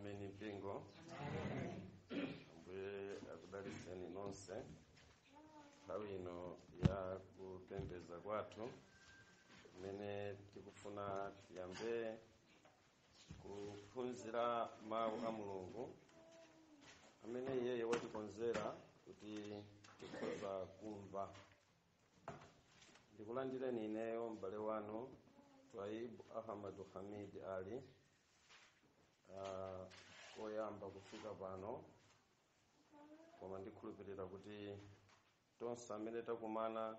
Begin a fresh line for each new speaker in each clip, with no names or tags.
Ameni mpingo. Ambuye akudalitseni nonse nthawi ino ya kupembedza kwathu, imene tikufuna tiyambe kuphunzira mawu a Mulungu amene iyeyo watikonzera kuti tikhoza kumva. Ndikulandireni ineyo m'bale wanu Twaib Ahmadu Hamid Ali, koyamba kufika pano, koma ndikhulupirira kuti tonse amene takumana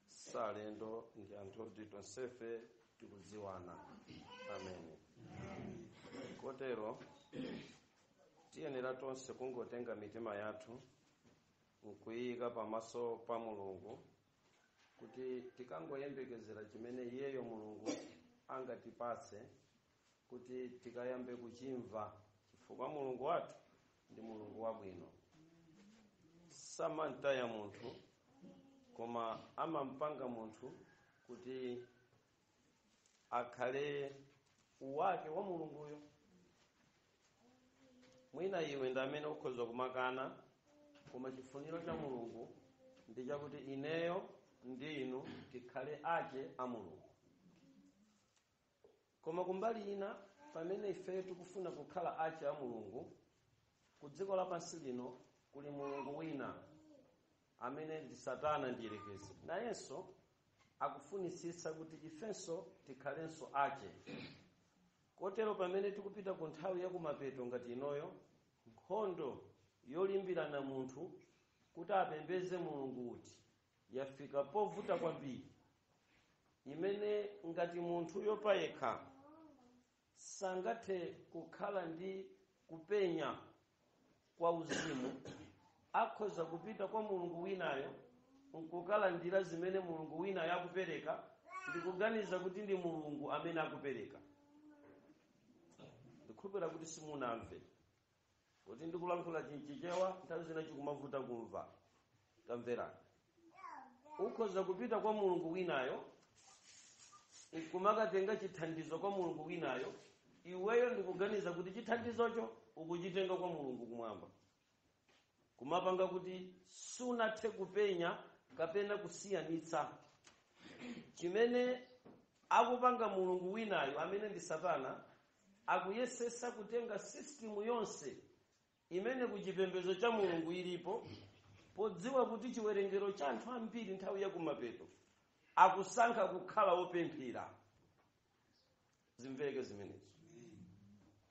salendo, ndi anthu oti tonsefe tikudziwana. Amene kotero tiyenera tonse kungotenga mitima yathu nkuyika pamaso pa Mulungu, kuti tikangoyembekezera chimene iyeyo Mulungu angatipatse kuti tikayambe kuchimva, chifukwa Mulungu wathu ndi Mulungu wabwino, samantaya munthu, koma amampanga munthu kuti akhale wake wa Mulunguyo. Mwina iwe ndi amene ukhoza kumakana, koma chifuniro cha Mulungu ndi chakuti ineyo ndi inu tikhale ake a Mulungu. Koma kumbali ina, pamene ife tikufuna kukhala ake a Mulungu, ku dziko lapansi lino kuli mulungu wina amene ndi Satana ndiyerekezi, nayenso akufunisitsa kuti ifenso tikhalenso ake. Kotero pamene tikupita ku nthawi ya kumapeto ngati inoyo, nkhondo yolimbirana munthu kuti apembeze Mulungu uti yafika povuta kwambiri, imene ngati munthu yopayekha sangathe kukhala ndi kupenya kwa uzimu, akhoza kupita kwa mulungu winayo nkukalandira zimene mulungu winayo akupereka, ndikuganiza kuti ndi Mulungu amene akupereka. Ndikhulupirira kuti simunamve kuti ndikulankhula Chinchichewa, nthawi zina chikumavuta kumva. Tamverani, ukhoza kupita kwa mulungu winayo nkumakatenga chithandizo kwa mulungu winayo, iweyo ndikuganiza kuti chithandizocho ukuchitenga kwa Mulungu kumwamba, kumapanga kuti sunathe kupenya kapena kusiyanitsa chimene akupanga mulungu winayo amene ndi Satana. Akuyesesa kutenga system yonse imene kuchipembedzo cha Mulungu ilipo, podziwa kuti chiwerengero cha anthu ambiri nthawi ya kumapeto akusankha kukhala wopemphera. Zimveke zimenezo.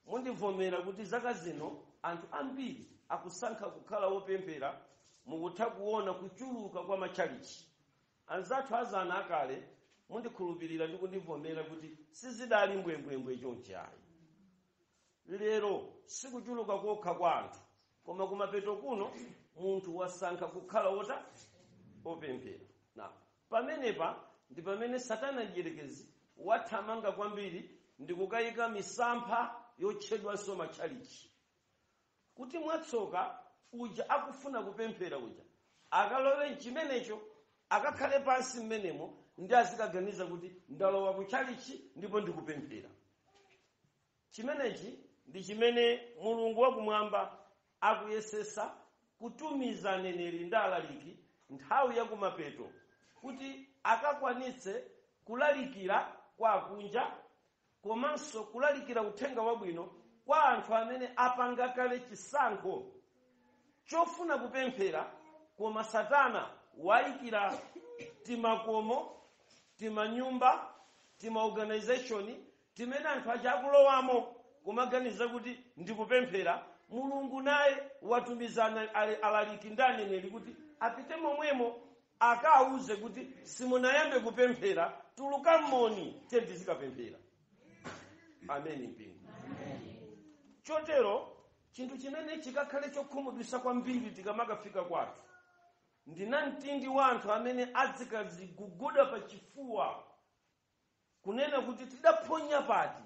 Mundivomera kuti zaka zino anthu ambiri akusankha kukhala wopemphera. Mukutha kuona kuchuluka kwa matchalichi anzathu azana akale. Mundikhulupirira ndi kundivomera kuti sizidali mbwembwembwe chonchi ayi. Lero sikuchuluka kokha kwa anthu, koma kumapeto kuno munthu wasankha kukhala wota opemphera. Na pamenepa ndi pamene Satana mdierekezi wathamanga kwambiri ndi kukayika misampha yotchedwanso matchalichi, kuti mwatsoka uja akufuna kupemphera uja akalowe mchimenecho, akakhale pansi mmenemo, ndi azikaganiza kuti ndalowa kutchalichi ndipo ndikupemphera. Chimenechi ndi chimene Mulungu wakumwamba akuyesesa kutumiza aneneri ndi alaliki nthawi yakumapeto, kuti akakwanitse kulalikira kwa akunja, komanso kulalikira uthenga wabwino kwa anthu amene apanga kale chisankho chofuna kupemphera, koma Satana wayikira timakomo, timanyumba, tima organization timene anthu aja akulowamo kumaganiza kuti ndikupemphera. Mulungu naye watumizana alaliki ndi aneneri kuti apite momwemo akawuze kuti simunayambe kupemphera, tuluka mmoni, tiye tizikapemphera. Ameni mpingo. Chotero chinthu chimene chikakhale chokhumudwitsa kwambiri tikamakafika kwathu ndi namtindi wa anthu amene adzikaziguguda pa chifuwa kunena kuti tidaphonya pati,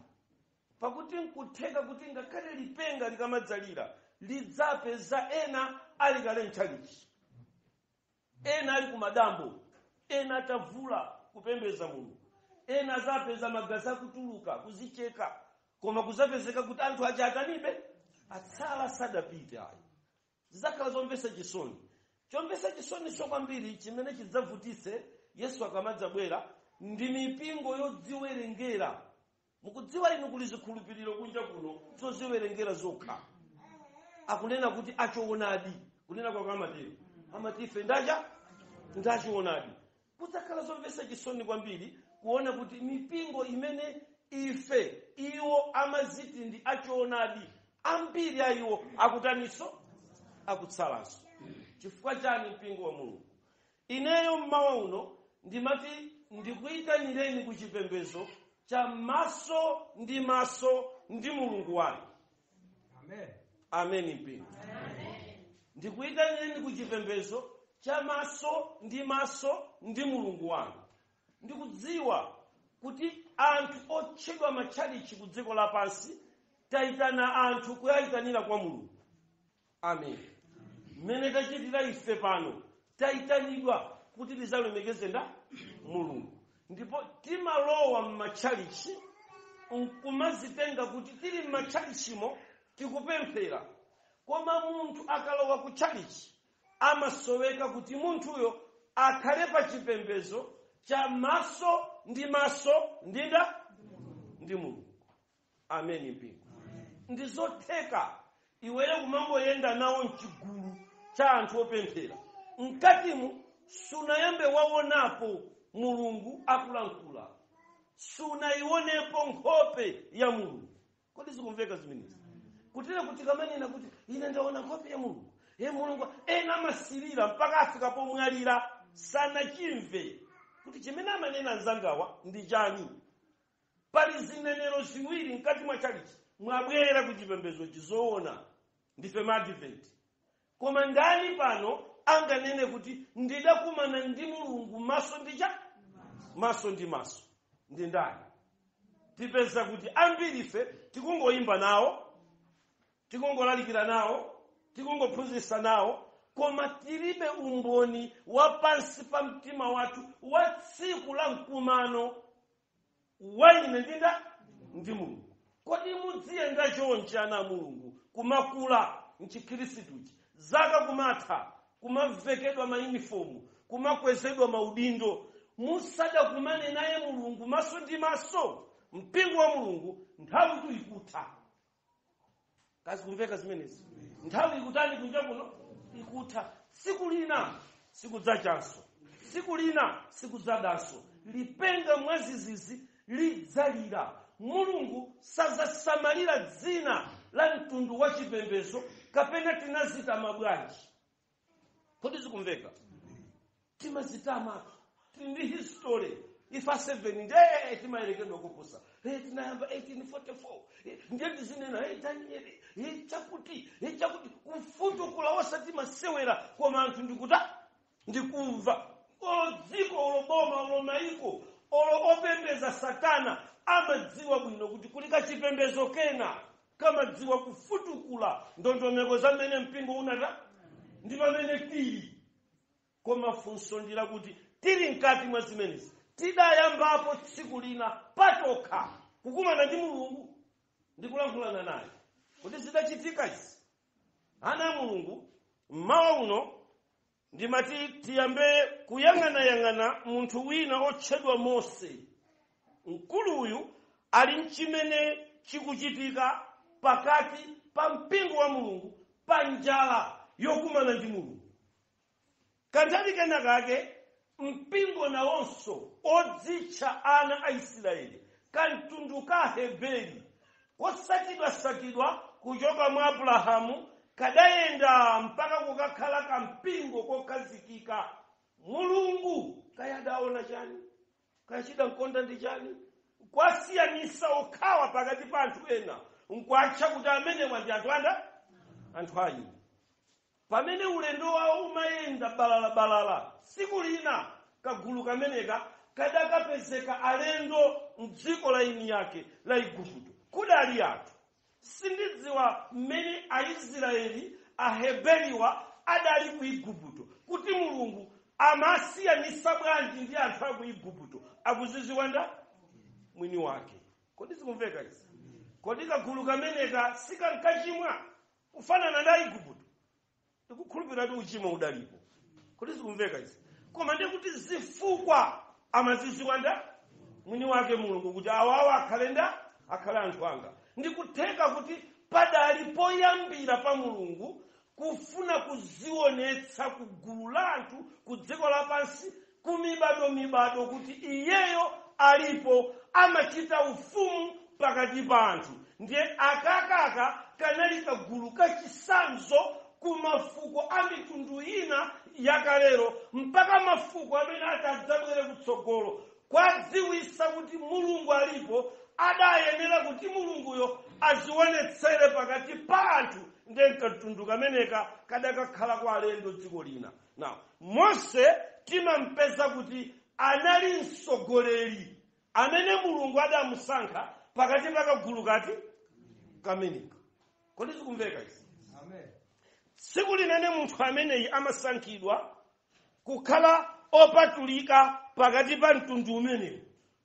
pakuti nkutheka kuti ngakhale lipenga likamadzalira lidzapeza ena ali kale mtchalichi, ena ali kumadambo, ena atavula kupembeza Mulungu, ena azapeza magazi akutuluka kuzicheka. Koma kuzapezeka kuti anthu aja atanibe atsala, sadapite ayi. Zidzakhala zomvetsa chisoni. Chomvetsa chisoniso kwambiri chimene chidzavutitse Yesu akamadzabwera ndi mipingo yodziwerengera. Mukudziwa inu, kuli zikhulupiriro kunja kuno zoziwerengera zokha, akunena kuti achoonadi. Kunena kwa amatero, amati ife ndacha ndachoonadi. Kudzakhala zomvetsa chisoni kwambiri kuona kuti mipingo imene ife iwo amaziti ndi achoonadi, ambiri a iwo akutaniso? Akutsalanso. Chifukwa chani? Mpingo wa Mulungu, ineyo mmawa uno ndimati ndikuyitanireni ku chipembedzo cha maso ndi maso ndi Mulungu wanu.
Amen.
Ameni mpingo. Ndikuyitanireni ku chipembedzo cha maso ndi maso ndi Mulungu wanu. Ndikudziwa kuti anthu otchedwa matchalichi ku dziko lapansi tayitana anthu kuyayitanira kwa Mulungu. Amen. Mmene tachitira ife pano, tayitanidwa kuti tizalemekeze nda Mulungu, ndipo timalowa m'matchalichi nkumazitenga kuti tili m'matchalichimo tikupemphera. Koma munthu akalowa ku tchalichi amasoweka kuti munthuyo akhale pa chipembedzo cha maso ndi maso ndinda ndi Mulungu. Ameni mpingo. Ndi zotheka iweyo kumangoyenda nawo mchigulu cha anthu opemphera, mkatimu sunayambe waonapo Mulungu akulankhula, sunayionepo nkhope ya Mulungu. Kodi zikumveka zimenezi? Kutera kuti kamanena kuti ine ndaona nkhope ya Mulungu, ye Mulungu, ena amasirira mpaka afika pomwalira sanachimve kuti chimene amanena anzangawa ndi chani. Pali zinenero ziwiri mkati mwa chalichi. Mwabwera ku chipembedzo chizoona, ndife maadvent, koma ndani pano anganene kuti ndidakumana ndi Mulungu maso ndi cha maso ndi maso? Ndi ndani? Tipeza kuti ambiri ife tikungoyimba nawo, tikungolalikira nawo, tikungophunzitsa nawo, koma tilibe umboni wa pansi pa mtima wathu wa tsiku la mkumano wa ine ndinda ndi Mulungu. Kodi mudziyenda chonchi, ana a Mulungu, kumakula mchikhristuchi, zaka kumatha, kumavekedwa mayunifomu, kumakwezedwa maudindo, musadakumane naye Mulungu maso ndi maso? Mpingo wa Mulungu, nthawi tu ikutha. Kazi kumveka zimenezi? Nthawi ikutani kunja kuno? Ikutha. Tsiku lina sikudzachanso, tsiku lina sikudzadanso. Lipenga mwazizizi lidzalira. Mulungu sazasamalira dzina la mtundu wa chipembedzo kapena tinazitama bwanji. Kodi zikumveka? Timazitama, tili ndi history ifa 7 nde timayerekedwa kupusa. Tinayamba 1844. Ndiye tizinena, Danieli, chakuti, chakuti, kufutukula osati masewera, koma anthu ndikuta ndikumva. Olo dziko, olo boma, olo maiko, olo opembeza Satana amadziwa bwino kuti kuli kachipembezo kena kamadziwa kufutukula ndondomeko zamene mpingo unata ndi pamene tili. Koma funso ndila kuti tili mkati mwa zimenezi, tidayambapo tsiku lina patokha kukumana ndi Mulungu ndi kulankhulana naye? Kuti zidachitika izi, ana a Mulungu? Mmawa uno ndimati tiyambe kuyang'anayang'ana munthu wina otchedwa Mose. Mkuluyu ali mchimene chikuchitika pakati pa mpingo wa Mulungu pa njala yokumana ndi Mulungu. Kanthawi kena kake mpingo nawonso odzitcha ana a Israeli, kamtundu ka Heberi kosakidwasakidwa kuchoka mwa Abrahamu, kadayenda mpaka kukakhala kampingo kokhazikika. Mulungu kayadaona chani, kayachida mkonda ndi chani, kwasiyanisa okhawa pakati pa anthu ena nkwatcha kuti amenewa ndi anthu anda anthu ayi. Pamene ulendo wawo umayenda balalabalala, tsiku lina kagulu kameneka kadakapezeka alendo mdziko la eni yake la Igupto. Kudali anthu, sindidziwa mmene Aisraeli Aheberiwa adali ku Igupto, kuti Mulungu amasiyanisa bwanji ndi anthu a ku Igupto, akuziziwa nda mwini wake. Kodi zikumveka izi? Kodi kagulu kameneka sikankachimwa kufanana ndi Aigupto? Tikukhulupirira kuti uchimo udalipo. Kodi zikumveka izi? Koma ndiye kuti zifukwa amaziziwa nda mwini wake Mulungu, kuti awawa akhale nda akhale anthu anga. Ndikutheka kuti padali poyambira pa Mulungu kufuna kuzionetsa ku gulu la anthu ku dziko lapansi, ku mibado kuti iyeyo alipo, amachita ufumu pakati pa anthu. Ndiye akakaka kanali kagulu kachisanzo ku mafuko a mitundu ina yakalero, mpaka mafuko amene atadzabwere kutsogolo, kwadziwisa kuti Mulungu alipo. Adayenera kuti Mulunguyo azionetsere pakati pa anthu. Ndiye mkatundu kameneka kadakakhala kwa alendo dziko lina. Now Mose timampeza kuti anali mtsogoleri amene Mulungu adamusankha pakati pa kagulu kati kameneka. Kodi zikumveka izi?
Amen.
Tsiku limene munthu ameneyi amasankhidwa kukhala opatulika pakati pa mtundu umenewu,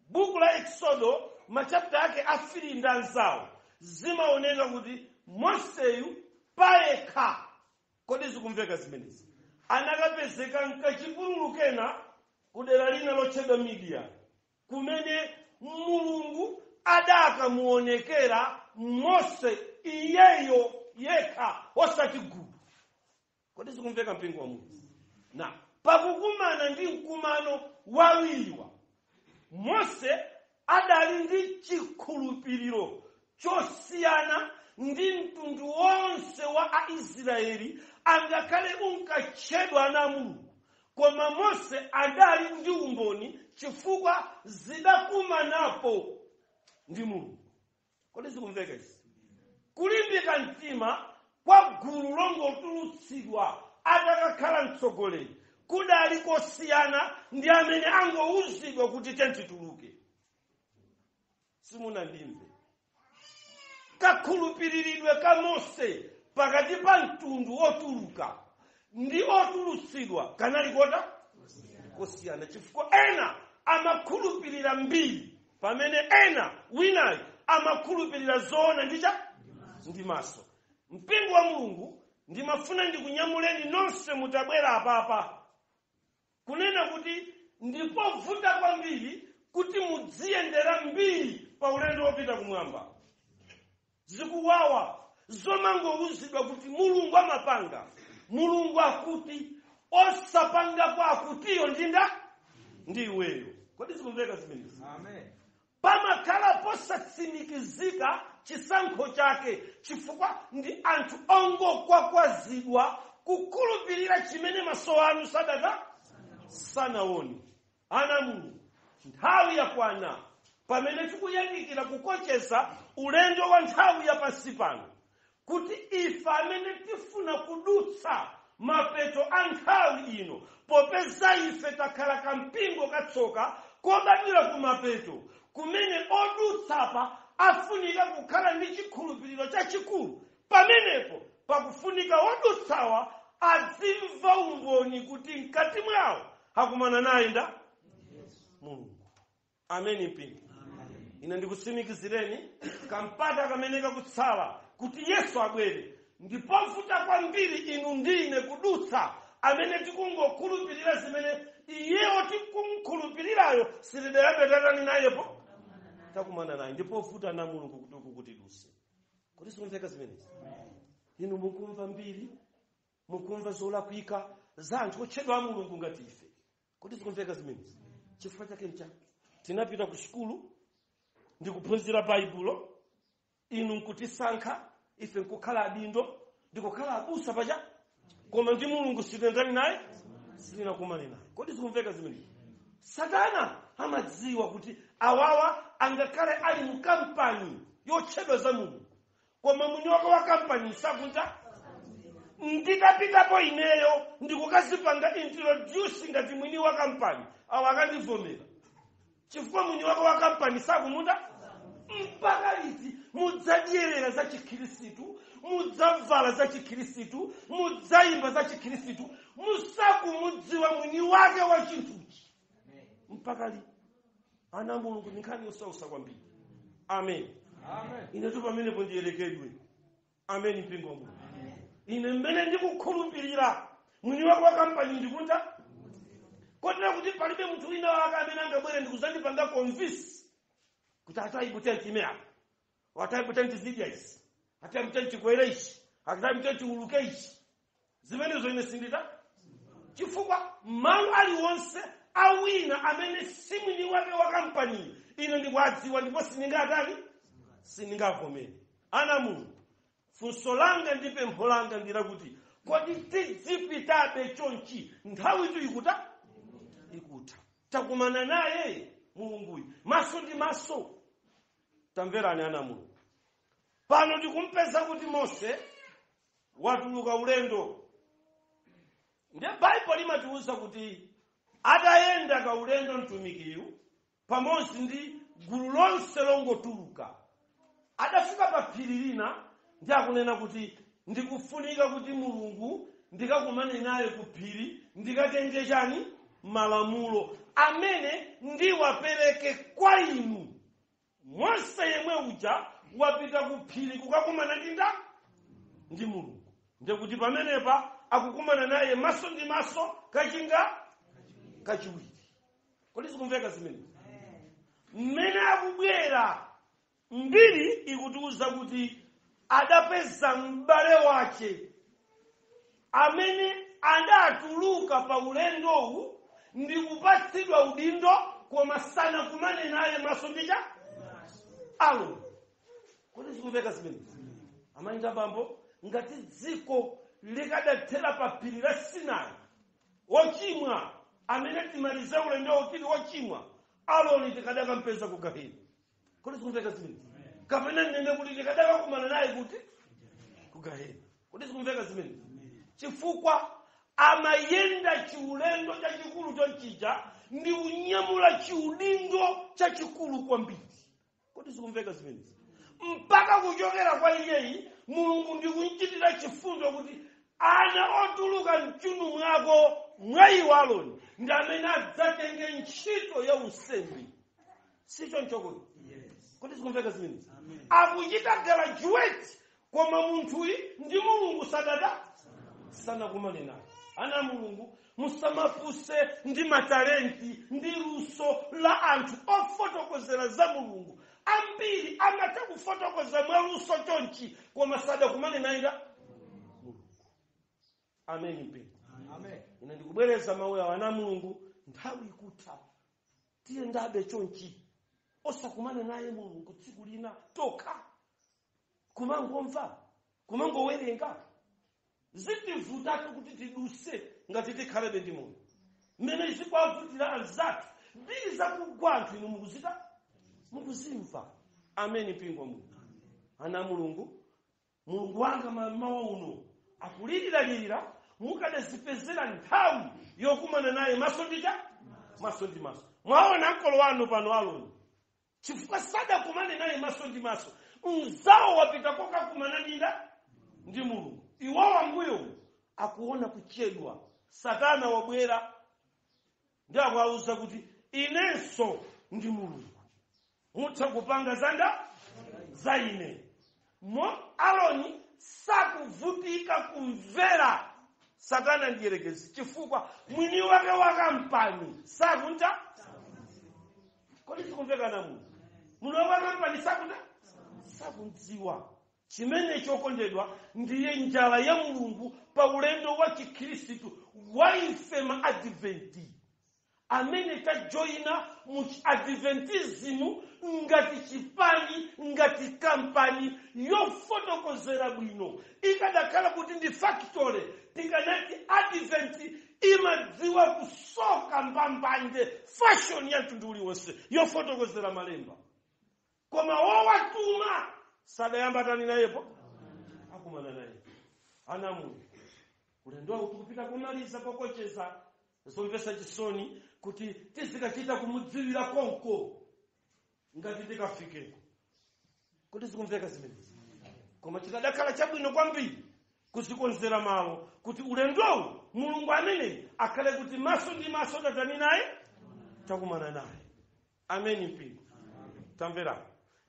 buku la Exodo machapita ake afiri ndi anzawo zimaoneka kuti Moseyu payekha, kodi zikumveka zimenezi, anakapezeka mkachipululu kena kudera lina lotchedwa Midian, kumene Mulungu adakamuonekera Mose iyeyo yekha, osati gulu. Kodi zikumveka, mpingo wa Mulungu? Na pakukumana ndi mkumano wawiriwa, Mose adali ndi chikhulupiriro chosiyana ndi mtundu wonse wa Aisraeli, angakhale unkatchedwa ana Mulungu. Koma Mose adali ndi umboni chifukwa zidakumanapo ndi Mulungu. Kodi zikumveka izi? Kulimbika mtima kwa gulu longotulutsidwa atakakhala mtsogoleri kudali kosiyana ndi amene angouzidwa kuti tentituluke. Simunandimve. Kakhulupiriridwe ka Mose pakati pa mtundu wotuluka ndi otulutsidwa kanali kota kosiyana, chifukwa ena amakhulupirira mbiri, pamene ena winayo amakhulupirira zoona ndicha ndi maso. Mpingo wa Mulungu, ndimafuna ndikunyamuleni nonse mutabwera apapa kunena kuti ndipovuta kwambiri kuti mudziyendera mbiri pa ulendo wopita kumwamba. Zikuwawa zomangouzidwa kuti Mulungu amapanga, Mulungu akuti, osapanga kwa akutiyo ndinda ndi iweyo. Kodi zikumveka zimenezi?
Amen.
Pamakhala posatsimikizika chisankho chake, chifukwa ndi anthu ongokwakwazidwa kukhulupirira chimene maso anu sadaka sanaone. Ana Mulungu, nthawi yakwana pamene tikuyandikira kukocheza ulendo wa nthawi ya pansi pano, kuti ife amene tifuna kudutsa mapeto a nthawi ino, popeza ife takhala kampingo katsoka kobadwira kumapeto, kumene odutsapa afunika kukhala ndi chikhulupiriro chachikulu. Pamenepo pakufunika odutsawa adzimva umboni kuti mkati mwawo akumana naye nda Mulungu. Ameni mpingo. Ine ndikutsimikizireni kampata kamene kakutsala kuti Yesu abwere, ndipovuta kwambiri inu ndine kudutsa amene tikungokhulupirira zimene iyewo tikumkhulupirirayo sitidayambe tatani nayepo takumana naye. Ndipovuta na Mulungu kuti uku kuti duse. Kodi sikumveka zimenezi? Inu mukumva mbiri, mukumva zolakwika za anthu otchedwa a Mulungu ngati ife. Kodi sikumveka zimenezi? Chifukwa chake ncha tinapita ku sukulu ndikuphunzira Baibulo, inu nkutisankha ife nkukhala adindo ndikukhala abusa pacha, koma ndi Mulungu sitendani naye, sitinakumane naye. Kodi zikumveka zimenezi? Satana amadziwa kuti awawa angakhale ali mu kampani yotchedwa za Mulungu, koma mwini wake wa kampani sakunta. Nditapitapo ineyo ndikukazipanga introduce ngati mwini wa kampani, awa akandivomera, chifukwa mwini wake wa kampani sakumunda. Mpaka liti mudzadyerera za chikhirisitu, mudzavala za chikhirisitu, mudzayimba za chikhirisitu, musakumudziwa mwini wake wa chinthuchi? Mpaka liti, ana Mulungu? Ni nkhani yosausa kwambiri. Amen. Inetu pamenepo ndiyerekedwe. Ameni mpingo wa Mulungu. Ine mmene ndikukhulupirira mwini wake wa kampani ndikunda, kotera kuti palibe munthu wina wake amene angabwere ndikuzandipanga convince kuti atayi chime apa, atayi tizidya izi, atayi tikwere ichi, atayi tiuluke ichi. Zimenezo ine sindita, chifukwa malo aliwonse awina amene si mwini wake wa kampani ine ndikuadziwa, ndipo sindingatani, sindingavomere. Ana Mulungu, funso langa ndi pempho langa ndilakuti, kodi tidzipitabe chonchi? Nthawi tu ikuta, ikutha. Takumana naye Mulunguyu maso ndi maso. Tamverani ana Mulungu, pano tikumpeza kuti Mose watuluka ulendo. Ndiye Baibulo limatiwuza kuti atayenda kaulendo mtumikiyu pamodzi ndi gulu lonse longotuluka, adafika pa phiri lina, ndi akunena kuti ndikufunika kuti Mulungu ndikakumane naye ku phiri, ndikatenge chani? Malamulo amene ndiwapereke kwa inu. Mose yemwe uja wapita ku phiri kukakumana ndi nda? Ndi Mulungu. Ndikuti pamenepa akukumana naye maso ndi maso kachinga kachiwiri. Kodi zikumveka zimenezi? Mmene akubwera, mbiri ikutiuza kuti adapeza m'bale wace amene adatuluka pa ulendowu ndi kupatsidwa udindo, koma sanakumane naye maso ndicha alo. Kodi zikumveka zimenezi, amayi ndi abambo? Ngati dziko likadathera pa phiri la Sinai, wochimwa amene timalize ulendowu tili wochimwa, Aloni tikadakampeza ku gahena. Kodi zikumveka zimenezi? Kapena ndinene kuti tikadakakumana naye kuti? Ku gahena. Kodi zikumveka zimenezi? Chifukwa amayenda chiulendo chachikulu chonchija ndi unyamula chiudindo chachikulu kwambiri. Kodi zikumveka zimenezi? Mpaka kuchokera kwa iyeyi Mulungu ndikunchitira chifundo kuti ana otuluka mchunu mwako mwa iwo Aloni ndi amene adzatenge ntchito ya unsembe. Si choncho kodi? Kodi zikumveka zimenezi? Akuchita graduate, koma munthuyi ndi Mulungu sadada sanakumane naye. Ana Mulungu, musamapuse ndi matalenti ndi luso la anthu ofotokozera za Mulungu. Ambiri amatha kufotokoza mwaluso chonchi, koma sadakumane naye Mulungu. Ameni mpingo. Ine ndikubwereza mawu awa, ana Mulungu, nthawi ikutha. Tiyendabe chonchi osakumana naye Mulungu tsiku lina tokha, kumangomva, kumangowerenga, zitivutatu kuti tiduse ngati tikhalebe ndi moyo mmene zikwavutira anzathu. Mbiri zakugwa anthu inu mukuzita, mukuzimva. Ameni mpingo wa Mulungu. Ana Mulungu, Mulungu wanga mmawa uno akulirira mukadazipezera nthawi yokumana naye maso ndicha maso ndi maso. Mwaona mkolo wanu pano Aloni, chifukwa sadakumane naye maso ndi maso, mzawo wapita kokakumana ndinda ndi Mulungu. Iwowa mbuyo akuona kuchedwa. Satana wabwera ndi akuwauza kuti inenso ndi Mulungu, mutha kupanga zanda za ine. Mo Aloni sakuvutika kumvera Satana ndiyerekezi, chifukwa mwini wake wakampani sakunta. Kodi sikumveka namu? Mwini wake wakampani sakunta, sakundziwa. Chimene chokondedwa ndiye njala ya Mulungu pa ulendo wa chikhristu wa ife ma Adventi amene tajoyina mu Adventism ngati chipani, ngati kampani yofotokozera bwino. Ikadakhala kuti ndi factory, tikanati Advent imadziwa kusoka mbambande fashion ya mtundu uliwonse yofotokozera malemba, koma wowatuma sadayamba tani nayepo akumana naye. Ana Mulungu, ulendo wawo tikupita kumaliza kokocheza. Zomvetsa chisoni kuti tizikachita kumudziwira konko ngati tikafikeko. Kuti zikumveka zimenezi? Koma chikadakhala chabwino kwambiri kuzikonzera malo kuti ulendowu Mulungu ameneyi akhale kuti maso ndi maso tatani naye, takumana naye. Ameni mpingo. Tamverani.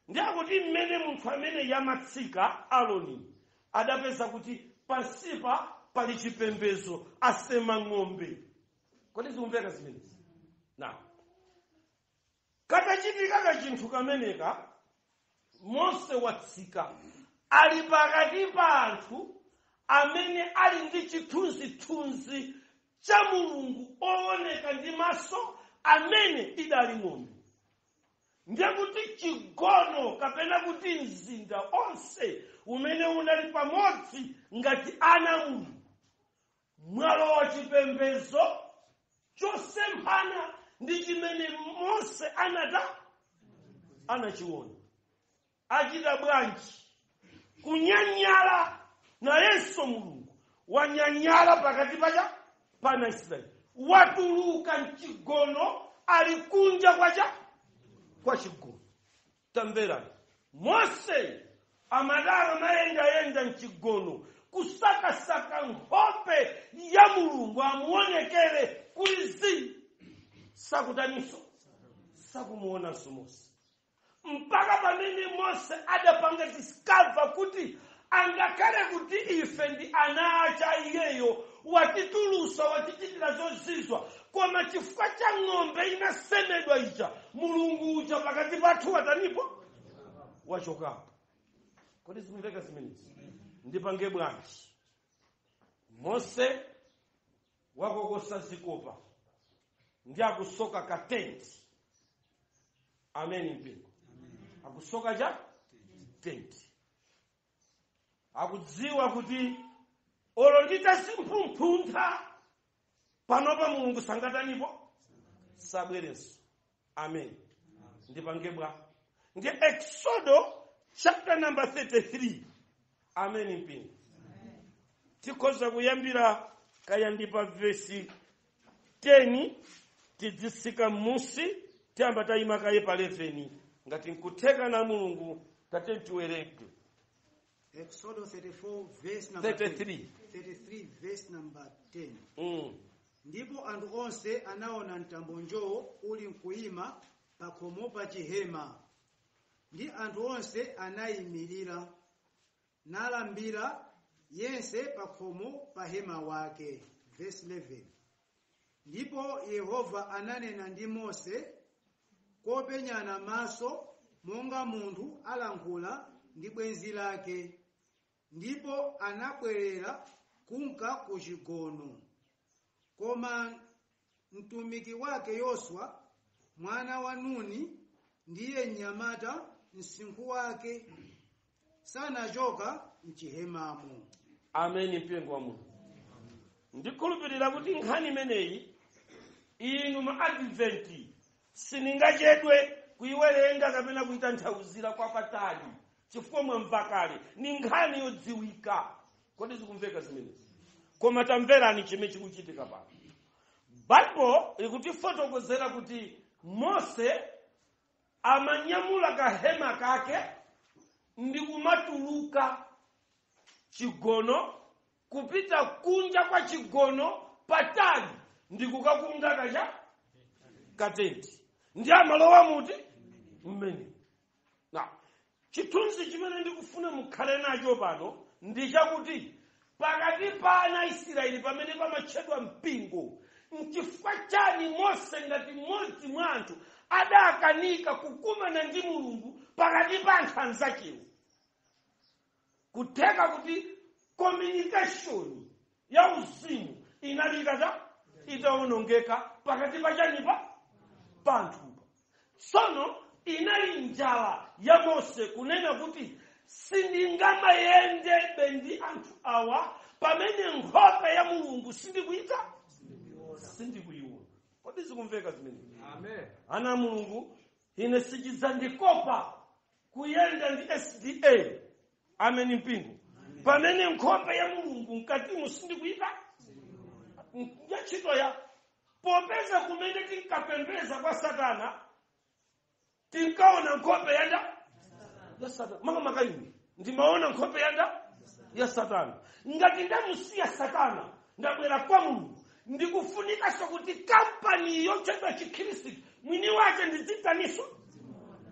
Ndiye mmene munthu amene yamatsika, Aroni, adapeza kuti pansipa pali chipembedzo, asema ng'ombe. Kodi zikumveka zimenezi? Na katachitika kachinthu kameneka, Mose watsika, ali pakati pa anthu amene ali ndi chithunzithunzi cha Mulungu ooneka ndi maso amene idali ng'ombe. Ndiye kuti chigono, kapena kuti mzinda onse umene unali pamodzi ngati ana Mulungu, mwalowa chipembedzo chosemphana ndi chimene Mose anachiona. Achita bwanji? Kunyanyala. Nayenso Mulungu wanyanyala pakati pacha pana Israeli, watuluka mchigono, ali kunja kwacha kwa chigono. Tamverani, Mose amadala mayendayenda mchigono kusakasaka nkhope ya Mulungu amuonekere kulizi, sakutaninso, sakumuonanso Mose, mpaka pamene Mose adapanga discover kuti angakhale kuti ife ndi ana acha iyeyo, watitulusa, watichitira zozizwa, koma chifukwa cha ng'ombe inasemedwa ija, Mulungu uja pakati pathu watanipo, wachokapo. Kodi zikumveka zimenezi? Ndipange bwanji? Mose wakokosa zikopa ndi akusoka katenti. Ameni mpingo. Akusoka cha tenti, akudziwa kuti olo nditasimphumpuntha panopa Mulungu sangatanipo, sabwerenso. Amen. Ndipange bwa? Ndi Exodo chapter number 33. Amen mpingo. Tikhoza kuyambira kaya ndi pa vesi 10, tidzitsika m'musi, tiyamba tayima kaye pa 11 ngati nkutheka na Mulungu. Tate, tiwerenge.
Exodus 34 verse number
33.
33 verse number 10. Ndipo anthu onse anaona mtambo njowo uli nkuyima pakhomo pa chihema, ndi anthu onse anayimirira nalambira, yense pakhomo pa hema wake. Verse 11. Ndipo Yehova ananena ndi Mose kopenyana maso, monga munthu alankhula ndi bwenzi lake. Ndipo anabwerera kunka ku chigono. Koma mtumiki wake Yoswa mwana wa Nuni, ndiye mnyamata msinkhu wake, sanachoka mchihemamo.
Ameni mpingo wa Mulungu. Ndikhulupirira kuti nkhani imeneyi inu ma Adventi siningachedwe kuiwerenga kapena kuitanthauzira kwa patali, chifukwa mwamva kale, ni nkhani yodziwika. Kodi zikumveka zimenezi? Koma tamverani chimene chikuchitika pano. Baibulo ikutifotokozera kuti Mose amanyamula kahema kake ndi kumatuluka chigono, kupita kunja kwa chigono patali, ndi kukakunga kacha katenti, ndi amalowa muti mmene. Na chithunzi chimene ndikufuna mukhale nacho pano ndi chakuti pakati pa ana Israeli pamene pamatchedwa mpingo, nchifukwa chani Mose ngati mmodzi mwa anthu adakanika kukumana ndi Mulungu pakati pa anthu anzakewo? Kutheka kuti communication ya uzimu inali itawonongeka pakati pa chanipa, panthupa. Tsono inali njala ya Mose kunena kuti sindingamayendebe ndi anthu awa pamene nkhope ya Mulungu sindikuita, sindikuiona. Kodi zikumveka zimenezi?
Amen.
Ana Mulungu, ine sichidzandikopa kuyenda ndi SDA, ameni mpingo, pamene nkhope ya Mulungu mkatimu sindikuita ya ntchito ya popeza kumene tinkapembeza kwa Satana tinkaona nkhope yanda ya Satana. Manga makaini ndimaona nkhope yanda ya Satana. Ngati ndamusiya Satana, ndabwera kwa Mulungu, ndikufunikanso kuti kampani yotchedwa Chikhristu mwini wake ndidzitaniso.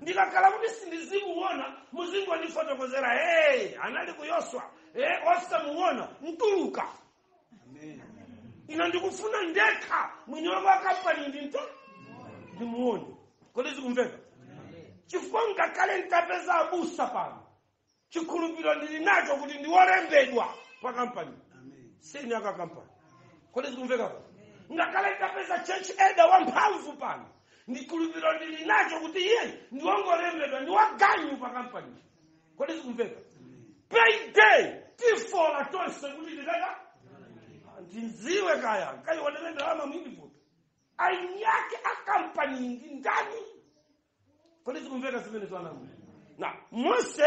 Ndikakhala kuti sindizimuona, muzingondifotokozera, hey, anali ku Yoswa, hey, osamuona mtuluka.
Amen.
Ine ndikufuna ndekha mwini wako wa kampani ndinto ndimuone. Kodi zikumveka? Chifukwa ngakhale nditapeza abusa pano, chikhulupiriro ndili nacho kuti ndiworembedwa pa kampani.
Amen.
Seni aka kampani. Kodi zikumveka pa? Ngakhale nditapeza church elder wamphamvu pano, ndikhulupiriro ndili nacho kuti iye ndiwongolembedwa, ndiwaganyu pa kampani. Kodi zikumveka? Payday tifola tonse kuti nditaka ndinziwe kaya kaiwonele ndalama mwindivuta ainyake akampani ndi ndani. Kodi zikumveka zimene zanamu? Na Mose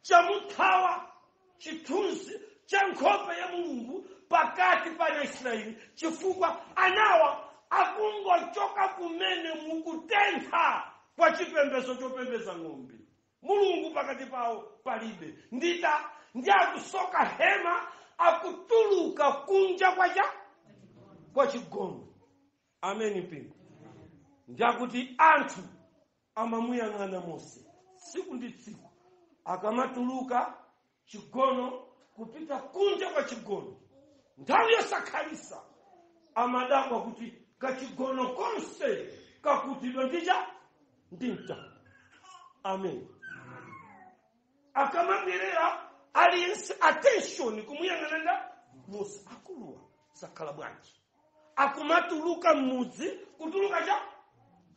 chamuthawa chithunzi cha nkhope ya Mulungu pakati pa Aisraeli, chifukwa anawa akungochoka kumene mukutentha kwa chipembedzo chopembedza ng'ombe. Mulungu pakati pawo palibe. Ndita ndi akusoka hema, akutuluka kunja kwa chigono. Ameni mpingo. Ndiakuti anthu amamuyang'ana Mose tsiku ndi tsiku akamatuluka chigono kupita kunja kwa chigono. Nthawi yosakhalisa amadabwa kuti kachigono konse kakutidwa ndicha ndi mtambo. Amen. Akamabwerera aliyense attention kumuyang'anira Mose, akuluwa sakhala bwanji akumatuluka m'mudzi kutuluka cha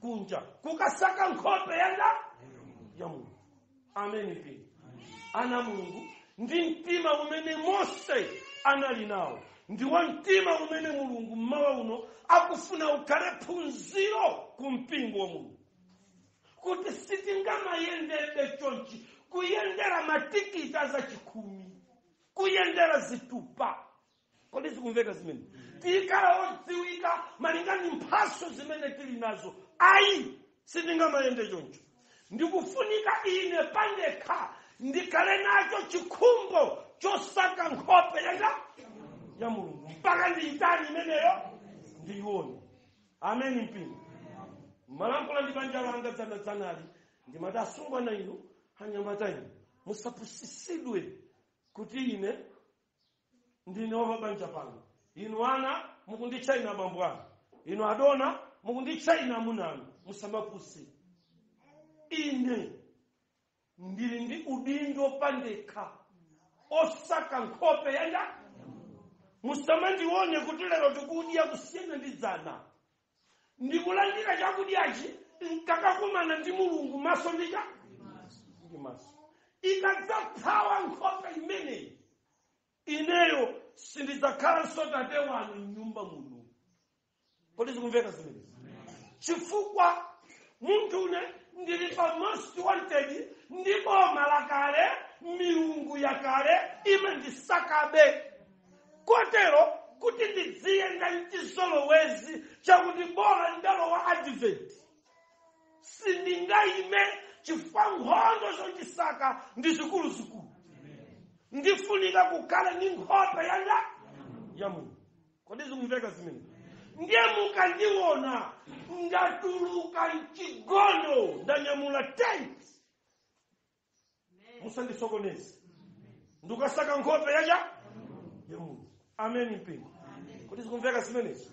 kunja kukasaka nkhope yanga ya Mulungu. Amen mpingo. Ana Mulungu, ndi mtima umene Mose anali nawo ndiwo mtima umene Mulungu mmawa uno akufuna ukhale phunziro ku mpingo wa Mulungu, kuti sitingamayendebe chonchi, kuyendera matikiti azachikhumi, kuyendera zitupa. Kodi zikumveka zimene? Tikhala odziwika malinga ndi mphaso zimene tili nazo. Ayi, sitingamayende choncho. Ndikufunika ine pandekha ndikhale nacho chikhumbo chosaka nkhope yanga ya Mulungu mpaka ndiyitani imeneyo ndiyione. Ameni mpingo. Malankhula ndi banja langa dzanadzanali, ndimati asungwana inu, anyamata inu, musapusisidwe kuti ine ndine wapabanja pano. Inu ana mukunditcha ine abambo anu, inu adona mukunditcha ine amuna anu. Musamapuse. Ine ndili ndi udindo pandekha osaka nkhope yanga. Musamandione kuti lero tikudya kusiyana ndi dzana. Ndikulandira chakudyachi nkakakumana ndi Mulungu maso ndicha ndi maso. Ikadzathawa nkhope imeneyi, ineyo sindidzakhalanso tate wanu mnyumba muno. Kodi zikumveka zimenezi? Chifukwa munthu une ndili pa most wanted ndi boma lakale, milungu yakale imandisakabe, kotero kuti ndidziyenda mchizolowezi chakuti bola ndalowa Advent sindingayime, chifukwa nkhondo zondisaka ndi zikuluzikulu. Ndifunika kukhala ndi nkhope yanga ya Mulungu. Kodi zikumveka zimene? Ndiye mukandiona ndatuluka mchigono, ndanyamula tent, musandisokoneze, ndikasaka nkhope yacha ya Mulungu. Amen mpingo. Kodi zikumveka zimenezi?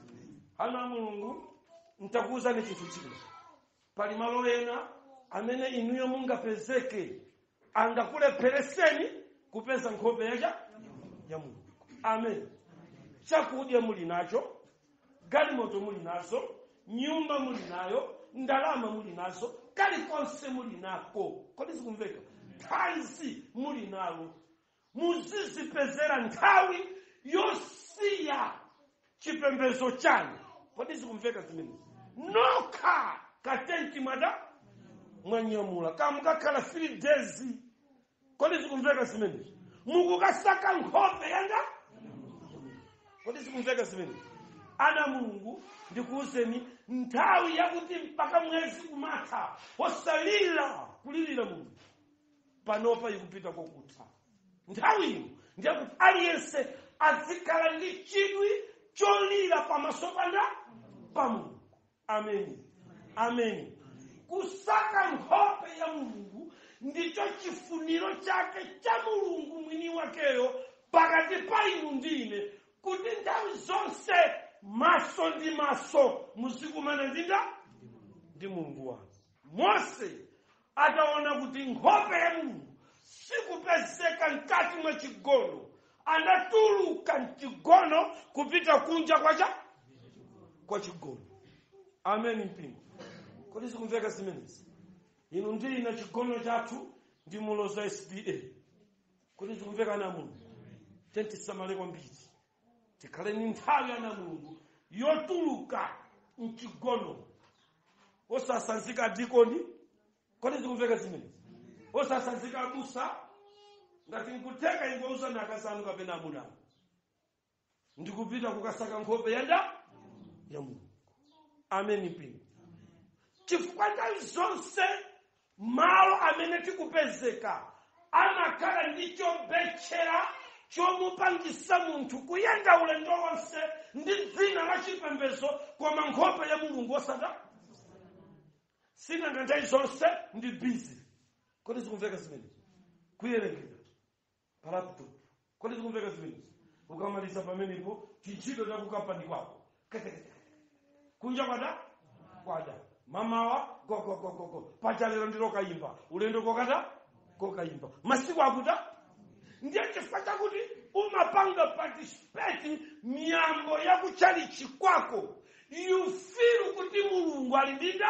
Ana Mulungu, ntakuwuzani chinthu china. Pali malo ena amene inuyo mungapezeke angakulephereseni kupeza nkhope yacha ya Mulungu. Amen. Chakudya muli nacho, galimoto muli nazo, nyumba muli nayo, ndalama muli nazo, kalikonse muli nako. Kodi zikumveka? Thanzi muli nalo. Muzizipezera nthawi yosiya chipembedzo chanu. Kodi zikumveka zimenezi? Nokha katenti mwada mwanyamula kamukakhala 3 days. Kodi zikumveka zimenezi? Mukukasaka nkhope yanga. Kodi zikumveka zimenezi? Ana Mulungu, ndikuwuzeni, nthawi yakuti mpaka mwezi kumatha osalira kulirira Mulungu panopa ikupita kokutha. Nthawi ino ndiyakuti aliyense azikhala ndi chidwi cholira pamaso panda pa Mulungu. Ameni, ameni.
Kusaka nkhope ya Mulungu ndicho chifuniro chake cha Mulungu mwini wakeyo pakati pa inu ndi ine, kuti nthawi zonse maso ndi maso muzikumana ndi Mulungu wanu. Mose ataona kuti nkhope ya Mulungu sikupezeka mkati mwa chigono, anatuluka mchigono kupita kunja kwa chigono. Amen mpingo. Kodi zikumveka zimenezi? Inu ndi ine chigono chathu ndi Muloza SDA. Kodi zikumveka na Mulungu? Tisamale kwambiri, tikhale ni nthawi ya na Mulungu yotuluka mchigono, osasanzika dikoni. Kodi zikumveka zimenezi? Osasanzika abusa. Ngati nkuteka ingouza nakasanu kapena amuna, ndikupita kukasaka nkhope ya Mulungu. Amen mpingo. Chifukwa nthawi zonse malo amene tikupezeka amakhala ndi chobetchera chomupangisa munthu kuyenda ulendo wonse ndi dzina la chipembedzo, koma nkhope ya Mulungu osata. Sinanga nthawi zonse ndi busy. Kodi zikumveka zimenezi? Kuyerengera pa laptop. Kodi zikumveka zimenezi? Ukamaliza pamenepo chintchito chakukampani kwako, ketekete, kunja kwada kwada, mamawa gogogogogo, pachalero ndilo kayimba ulendo kokata kokayimba masiku akuta. Ndiye chifukwa chakuti umapanga participate miyambo yakuchalichi kwako, you feel kuti Mulungu ali ndinda,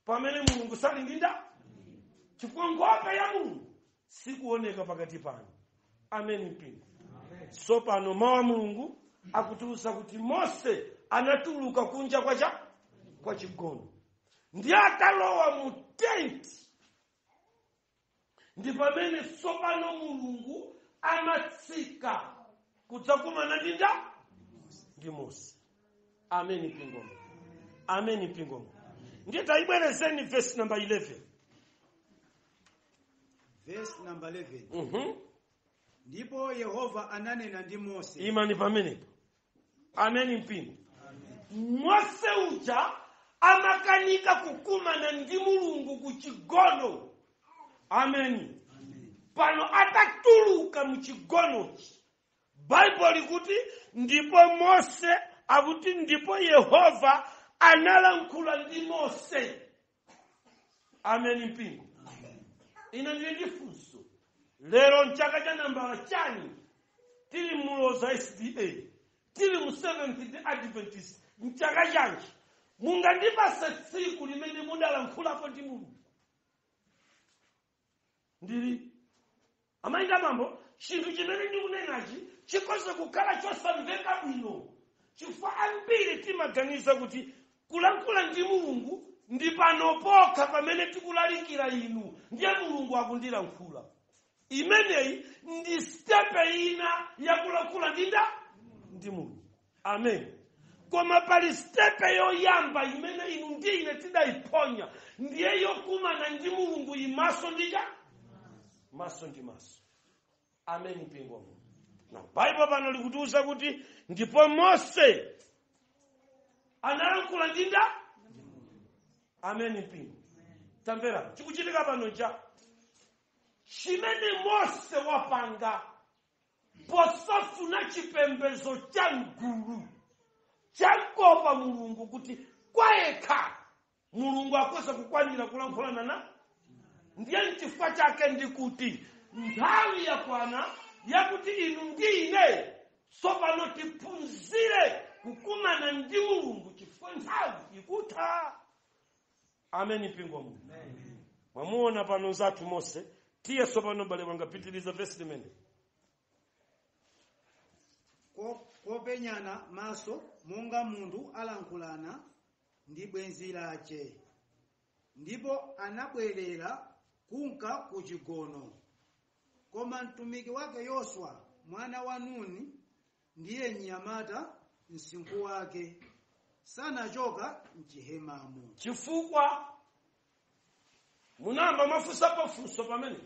pamene Mulungu sali ndinda, chifukwa nkhope ya Mulungu sikuoneka pakati pano. Amen mpingo. So pano mawu a Mulungu akutiuza kuti Mose anatuluka kunja kwa chigono, ndiye atalowa mu tenti, ndi pamene tsopano Mulungu amatsika kudzakumana ndi Mose. Amen mpingo. Amen mpingo. Ndiye tayibwerezeni verse number 11.
Verse number 11. Ndipo Yehova ananena ndi Mose.
Imani pamenepo. Amen mpingo. Mose uja amakanika kukumana ndi Mulungu ku chigono. Amen. Pano atatuluka mu chigonochi, Baibulo likuti ndipo Mose akuti ndipo Yehova analankhula ndi Mose. Amen mpingo. Ine ndili ndi funso lero, mchaka cha nambala chani tili Muloza SDA, tili mu Seventh Day Adventist, mchaka chanji? Mungandipase tsiku limene mudalankhulapo ndi Mulungu? Ndili amayinda mambo, chinthu chimene ndikunenachi chikhoza kukhala chosamveka bwino, chifukwa ambiri timaganiza kuti kulankhula ndi Mulungu ndi pano pokha pamene tikulalikira inu, ndiye Mulungu akundilankhula. Imeneyi ndi step ina yakulankhula ndi Mulungu. Amen. Koma pali step yoyamba imene inu ndi ine tidayiphonya, ndiye yokumana ndi Mulungu imaso ndija maso ndi maso. Amen mpingo. Na Baibulo pano likutiuza kuti ndipo Mose analankhula ndinda. Amen mpingo. Tamvera chikuchitika pano cha chimene Mose wapanga posafuna chipembedzo cha mgulu chamkopa Mulungu, kuti kwayekha Mulungu akhoza kukwanira kulankhulana na. Ndiye nchifukwa chake ndikuti nthawi yakwana yakuti inu ndi ine tsopano tiphunzire kukumana ndi Mulungu, chifukwa nthawi ikutha. Amen mpingo. Mulungu mwamuona pano zathu Mose. Tiye tsopano bale wanga, pitiriza vesi limene.
Kopenyana maso monga munthu alankhulana ndi bwenzi lace. Ndipo anabwerera kunka ku chigono. Koma mtumiki wake Yoswa mwana wa Nuni ndiye mnyamata msinkhu wake sanachoka mchihemamo.
Chifukwa munamba mafunsapo funso pamene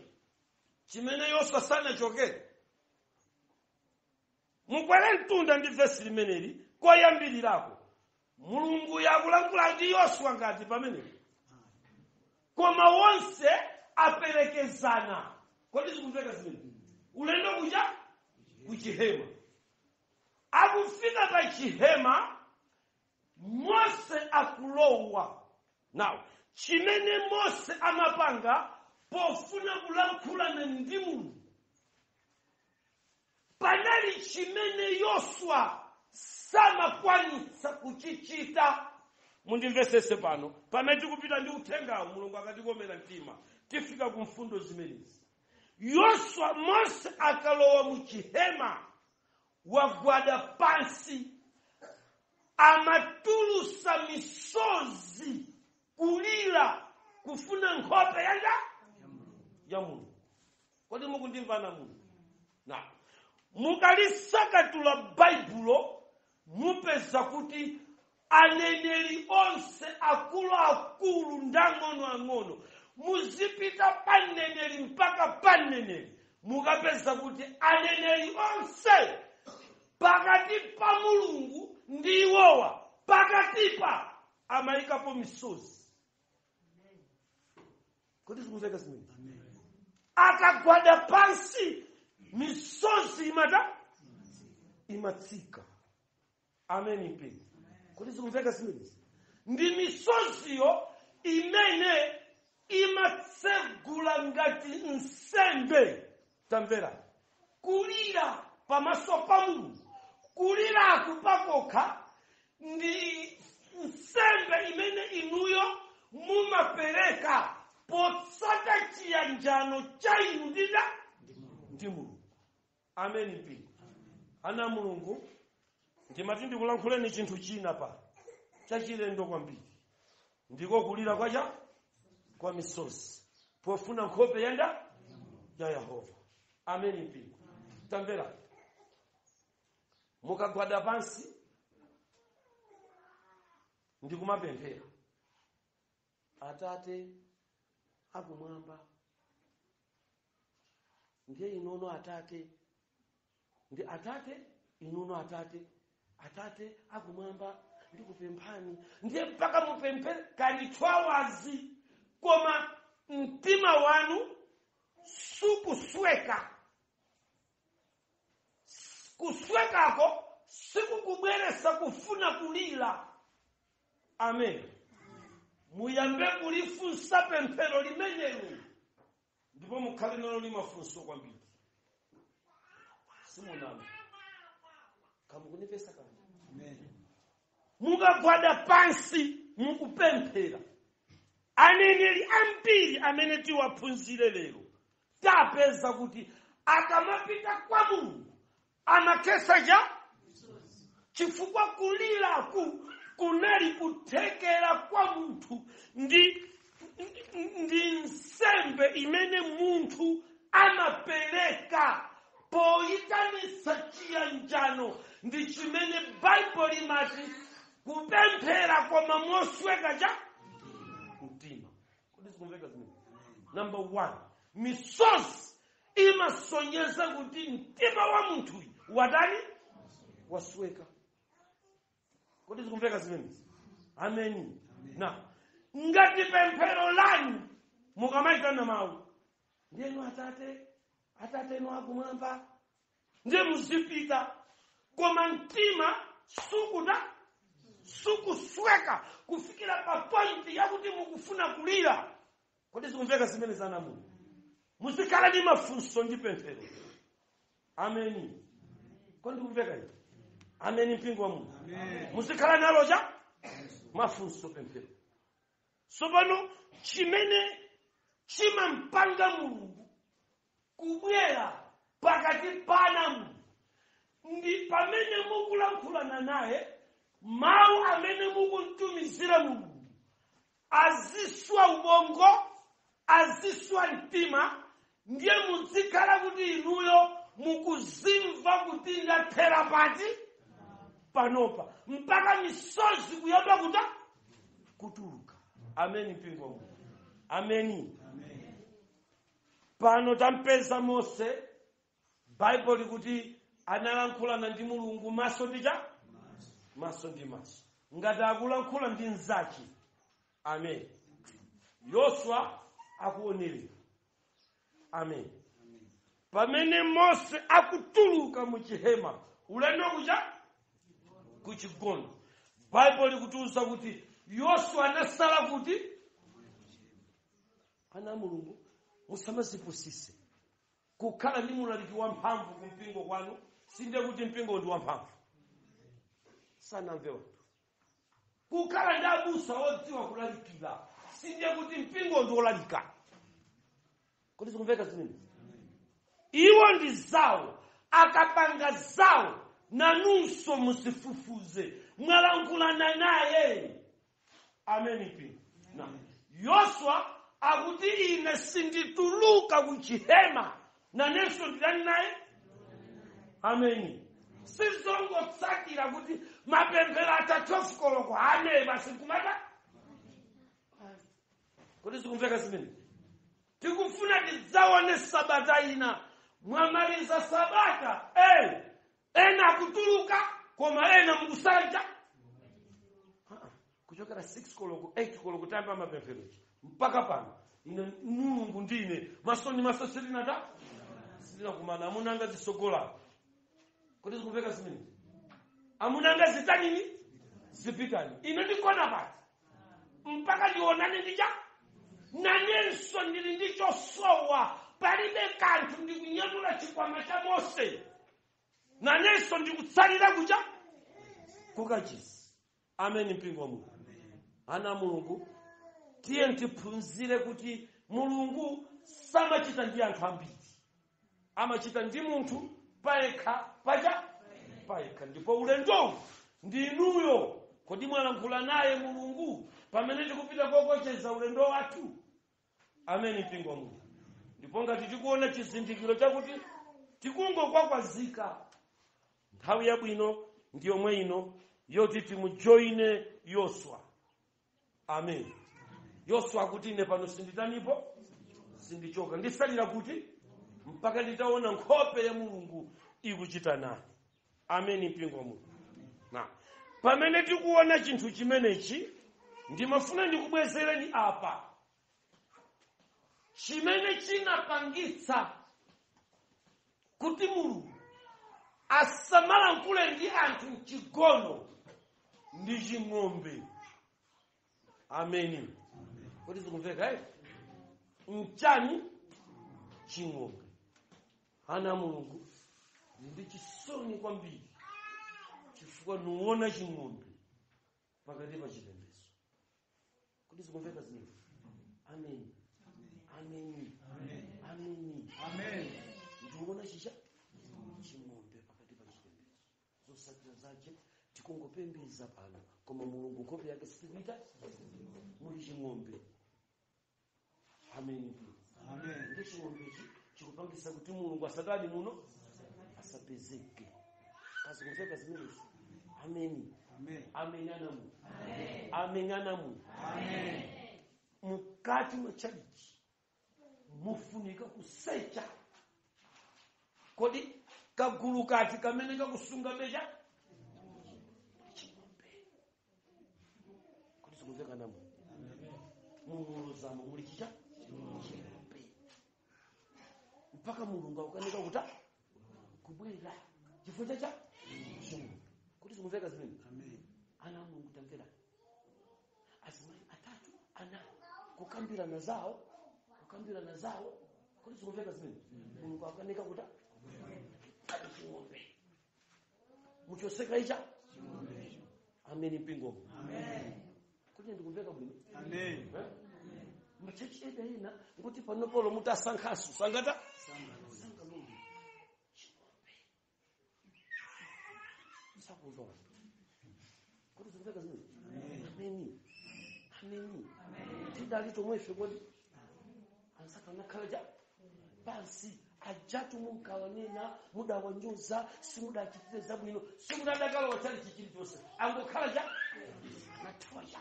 chimene Yoswa sanachokere. Mukwere mtunda ndi vesi limeneli koyambirirako, Mulungu yakulankhula ndi Yoswa ngati pamenepo. Koma wonse aperekezana. Kodi zikumveka zimene? Ulendo kuja kuchihema. Akufika pa chihema, Mose akulowa. Now, chimene Mose amapanga pofuna kulankhulana ndi Mulungu, panali chimene Yoswa samakwanitsa kuchichita. Mundimvesese pano, pamene tikupita ndi uthengawo, Mulungu akatikomera mtima, tifika ku mfundo zimenezi. Yoswa, Mose akalowa mu chihema, wagwada pansi, amatulusa misozi, kulira, kufuna nkhope yanga ya Mulungu. Kodi mukundimvana Mulungu? Na mukalisakatula Baibulo, mupeza kuti aneneri onse, akuluakulu ndang'onoang'ono, muzipita paneneri mpaka paneneri, mukapeza kuti aneneri onse pakati pa Mulungu ndi iwowa, pakatipa amayikapo misozi. Kodi zikumveka zimene? Akagwada pansi, misozi imata imatsika. Ameni mpingo. Kodi zikumveka zimenezi? Ndi misoziyo imene imatsegula ngati nsembe. Tamvera, kulira pamaso pa Mulungu, kuliraku pakokha ndi nsembe imene inuyo mumapereka potsata chiyanjano cha inu ndi Mulungu. Ameni mpingo. Ana Mulungu, ndimati ndikulankhuleni chinthu china pa chachilendo kwambiri, ndiko kulira kwacha kwa misozi pofuna nkhope yanda ya Yehova. Ameni mpingo. Tamvera, mukagwada pansi ndikumapemphera, "Atate akumwamba," ndiye inono Atate ndi Atate, inono Atate, "Atate akumwamba, ndikupemphani," ndiye mpaka mupemphere kali 2 hours, koma mtima wanu sukusweka. Kuswekako sikukubweresa kufuna kulira. Amen. Muyambe kulifunsa pemphero limenelo, ndipo mukhale nalo limafunso kwambiri. Simunami kamukunipesa kani? Mukagwada pansi mukupemphera, aneneri ambiri amene tiwaphunzire lero, tapeza kuti akamapita kwa Mulungu amakesa cha chifukwa kuliraku kunali kuthekera kwa munthu, ndi nsembe imene munthu amapereka poyitanisa chiyanjano. Ndi chimene Baibulo limati kupemphera koma mosweka cha mtima. Kodi zikumveka zimene? Number one, misozi imasonyeza kuti mtima wa munthuyu watani? Wasweka. Kodi zikumveka zimenezi? Ameni. Na ngati pemphero lanu mukamayitana mawu ndiyenu "Atate, Atate enu akumwamba," ndiye muzipita, koma mtima sukuta sukusweka kufikira pa point yakuti mukufuna kulira. Kodi zikumveka zimene zanamu? Muzikhala ndi mafunso ndi pemphero. Ameni. Kodi ndikumveka ii? Ameni mpingo wa Mulungu. Muzikhala nalo cha mafunso pemphero. Tsopano chimene chimampanga Mulungu kubwera pakati pana ndi pamene mukulankhulana naye, mawu amene mukumtumizira Mulungu aziswa ubongo, aziswa mtima, ndiye muzikhala kuti inuyo mukuzimva kuti ndathera pati panopa, mpaka misozi kuyamba kuta kutuluka. Ameni mpingo wa Mulungu. Ameni. Pano tampeza Mose, Baibulo likuti analankhulana ndi Mulungu maso ndi cha maso ndi maso, ngati akulankhula ndi mnzake. Amen. Yoswa akuonerera. Amen. Pamene Mose akutuluka mu chihema ulendo kuja kuchigono, Baibulo likutiuza kuti Yoswa anasala kuti ana Mulungu musamazipusise. Kukhala ndi mulaliki wamphamvu kumpingo kwanu sinde kuti mpingo ndi wamphamvu, sanamve wanthu. Kukhala ndi abusa odziwa kulalikira sinde kuti mpingo ndi wolalika. Kodi zikumveka zimene? Iwo ndi zawo, akapanga zawo nanunso muzifufuze, mwalankhulana naye. Ameni mpingo. Na Yoswa akuti ine sindituluka kuchihema nanenso ndidani naye. Ameni. Sizongotsatira kuti mapemphero ata 12 koloko ane basi kumata. Kodi zikumveka zimene? Tikufuna tidzaone sabata ina mwamaliza sabata ena akutuluka koma ena mukusanja kuchokera 6 koloko 8 koloko tayamba mapemphero mpaka pano ine Mulungu ndine maso ndi maso sitinata sitinakumana. Amunanga zisogola. Kodi zikumveka zimene? Amunanga zitanini zipitani, ine ndikona pati mpaka ndionane ndicha nanenso ndili ndichosowa, palibe kanthu, ndikunyamula chikwama cha Mose nanenso ndikutsalira kucha kukachisi. Ameni mpingo wa Mulungu. Ana Mulungu, tiye tiphunzire kuti Mulungu samachita ndi anthu ambiri, amachita ndi munthu payekha pacha payekha. Ndipo ulendowu ndi inuyo. Kodi mwalankhula naye Mulungu pamene tikupita kokocheza ulendo wathu? Ameni mpingo wa Mulungu. Ndipo ngati tikuona chizindikiro chakuti tikungokwakwazika, nthawi yabwino ndi yomwe ino yoti timujoine Yoswa. Amen. Yoswa akuti ine pano sinditanipo, sindichoka, ndisalira kuti mpaka nditaona nkhope ya Mulungu ikuchita naye. Ameni mpingo wa Mulungu. Na pamene tikuona chinthu chimenechi, ndimafuna ndikubwezereni apa chimene chinapangitsa kuti Mulungu asamalankhule ndi anthu mchigono ndi ching'ombe. Ameni. Kodi zikumveka mchani ching'ombe? Ana Mulungu, ndi chisoni kwambiri chifukwa nuona ching'ombe pakati pa chipembedzo. Kodi zikumveka zimene? Ameni. Ameni. Ameni.
Amen.
Ndikuona chicha ching'ombe pakati pa chipembedzo. Zosatira zache tikungopembeza pano, koma Mulungu nkhope yake sitikuita, muli ching'ombe. Ameni.
Amen.
Ndi ching'ombechi chikupangisa kuti Mulungu asatani muno asapezeke. Kazikumveka zimenezi? Ameni.
Amen.
Ameni anamu. Ameni anamu.
Amen.
Mukati mwa chalichi mufunika kusecha. Kodi kagulu kati kamene kakusunga becha ching'ombe. Kodi zikumveka namu? Mumulozamo muli chicha ching'ombe mpaka Mulungu akukanika kuta kubwera chifukwa chacha ching'ombe. Kodi zikumveka zimene?
Amen.
Ana Mulungu tamvera, azimayi atatu ana kukambirana zawo, kukambirana zawo. Kodi zikumveka zimene? Mulungu akukanika kuta ching'ombe muchoseka icha. Ameni mpingo.
Amen.
Kuti ndikumveka bwino?
Amen.
Machechi eda ina nguti panopolo mutasankhaso sangata sangaloli ching'ombe sakumva wanthu. Kodi zikumveka zimene? Ameni. Ameni. Tidali tomwefe kodi ansaka nakhala ja pansi ajatu munkawanena mudawanyoza, simudachitire zabwino, simudadakala wachali chichili chonse, angokhala ja nathawa ja.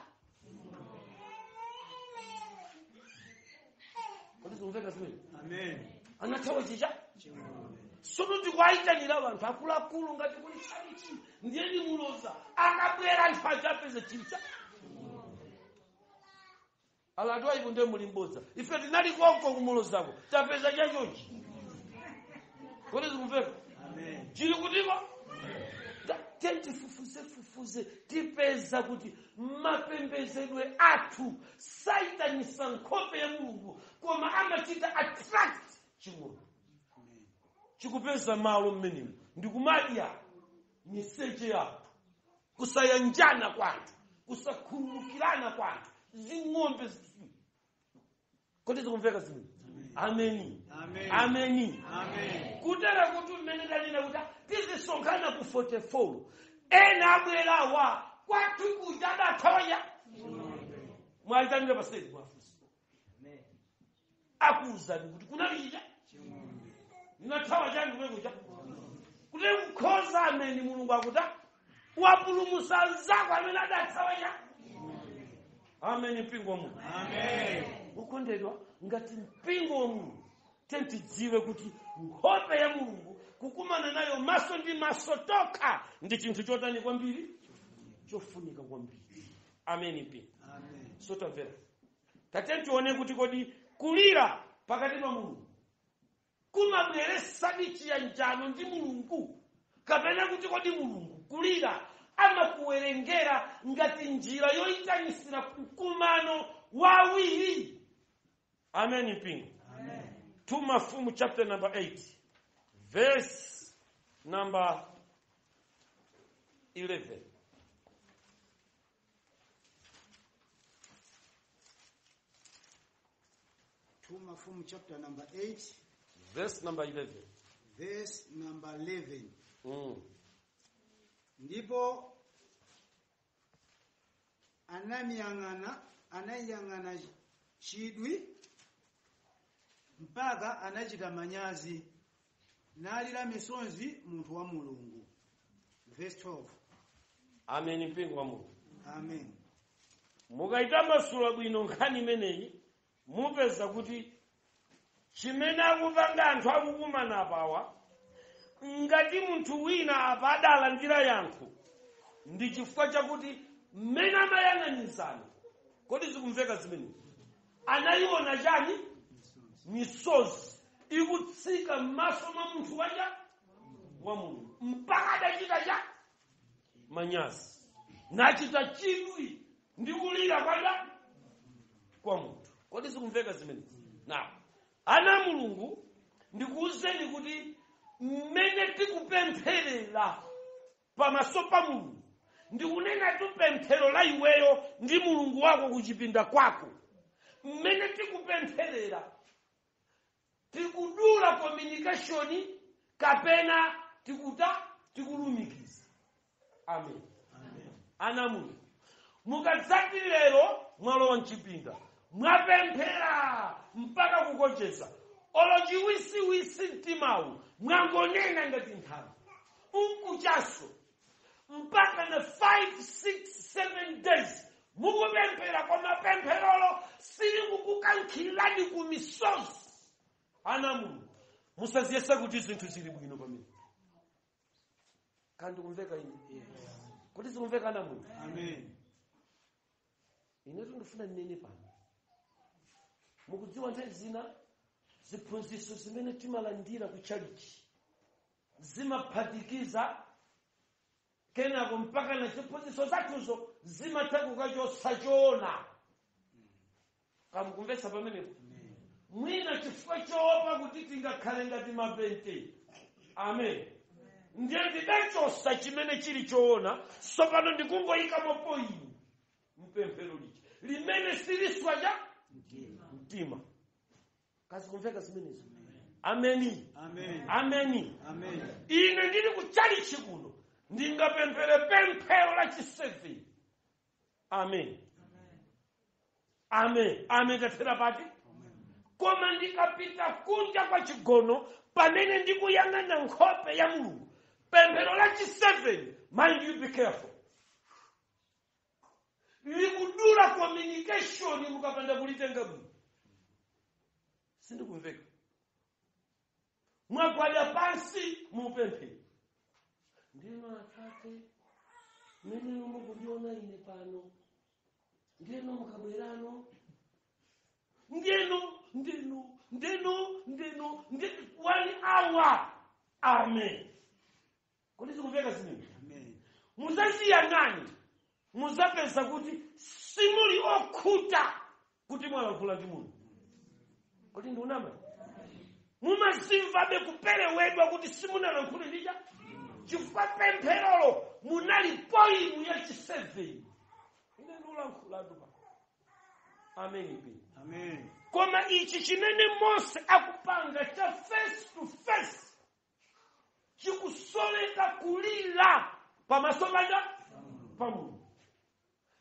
Kodi zikumveka zimene?
Amen.
Anathawa chicha sono ndikuayitanira vanthu akuluakulu ngati kuli chalichi ndiye ndimuloza akabwera anthu aja apeze chicha.
Alatu ayipo ndiye muli mbodza. Ife tinali konko kumulozako, tapeza chachochi. Kodi zikumveka?
Amen.
Chili kutiko? Tifufuze fufuze, tipeza kuti mapembedzedwe athu saitanisa nkhope ya Mulungu, koma amachita attract ching'ombe chikupeza malo mmenemo ndikumadya miseche yathu, kusayanjana kwathu, kusakhululukirana kwathu, zing'ombe. Kodi zikumveka zimene? Ameni.
Amen.
Ameni.
Amen.
Kutera kuti mmene tanena kuti tizisonkhana ku 44, ena abwerawa kwathu kuja adathawaya, mwayitanire paseli, mwafusa, akuwuzani kuti kunalija linathawa chani kumene kuja, kuti kukhoza amene Mulungu akuta wapulumutsa anzako amene adathawa cha. Ameni, mpingo wa Mulungu.
Amen.
Ukondedwa, ngati mpingo wa Mulungu, tidziwe kuti nkhope ya Mulungu kukumana nayo maso ndi maso tokha ndi chinthu chotani kwambiri, chofunika kwambiri. Ameni, mpingo.
Amen.
So tamvera, tate, tione kuti kodi kulira pakati pa Mulungu kumabweresadi chiyanjano ndi Mulungu, kapena kuti kodi Mulungu kulira amakuwerengera ngati njira yoyitanisira mkumano wawiri? Amen, mpingo.
Amen.
2 Mafumu chapter number 8, verse number 11.
2 Mafumu chapter number 8,
verse number 11.
Verse number 11. Ndipo anamiyang'ana, anayang'ana chidwi mpaka anachita manyazi, nalira misonzi munthu wa Mulungu. Verse 12.
Amen, mpingo wa Mulungu.
Amen.
Mukayitambasula bwino nkhani imeneyi, mupeza kuti chimene akupanga anthu akukumana apawa, ngati munthu wina apa adalandira yankho, ndi chifukwa chakuti mmene amayang'anizana, kodi zikumveka zimene, anayiona chani? Misozi ikutsika m'maso mwa munthu waja wa Mulungu, mpaka adachita cha manyazi, nachita chidwi ndi kulira kwaja kwa munthu. Kodi zikumveka zimenezi? Na ana Mulungu, ndikuwuzeni kuti mmene tikupempherera pamaso pa Mulungu, ndikunena tu pemphero la iweyo ndi Mulungu wako kuchipinda kwako, mmene tikupempherera, tikudula communication kapena tikuta tikulumikiza? Amen. Ana Mulungu, mukadzati lero mwalowa mchipinda, mwapemphera mpaka kukocheza, olo chiwisiwisi mtimawu mwangonena ngati nthano unkuchaso, mpaka na 5 6 7 days mukupemphera, koma pempherolo silikukukankhirani ku misozi, ana Mulungu, musaziyese kuti zinthu zili bwino pamene. Kandi kumveka ine?
Yes.
Kuti zikumveka, ana Mulungu?
Amen.
Inetu ndifuna nnene pano, mukudziwa nthawi zina ziphunzitso zimene timalandira ku chalichi zimaphatikiza, kenako mpaka na ziphunzitso zathuzo zimatha kukachosa choona. Kamukumvetsa pamenepo? Mwina chifukwa choopa kuti tingakhale ngati mapente, amen, ndiye ndidachosa chimene chili choona, sopano ndikungoyikamo poyini mpemphero lija limene siliswa cha mtima. Kazi kumveka zimenezo? Ameni.
Amen.
Ameni.
Amen.
Ine ndili kuchalichi kuno, ndingapemphere pemphero la chi7, amen, amen, amen, tathera pati. Koma ndikapita kunja kwa chigono, pamene ndikuyang'ana nkhope ya Mulungu, pemphero la chi7, mind you, be careful, likudula communication mukapanda kulitenga bwino. Sindikumveka. Mwagwada pansi mupemphero, ndino Atate, mmene mukundiona ine pano, ndino mukabwerano. Mulungu ndinu ndi 1 hour. Amen. Kodi zikumveka zimene?
Amen.
Muzaziyang'ani, muzapeza kuti simuli okhuta kuti mwalankhula ndi Mulungu. Kodi ndiunama? Mumazimvabe kuperewedwa kuti simunalankhule ndija, chifukwa pempherolo munali poem ya chi 7. Ine ndiulankhulatu pa. Amen pi.
Amen.
Koma ichi chimene Mose akupanga cha face to face chikusoleka kulira pamaso paja pa Mulungu,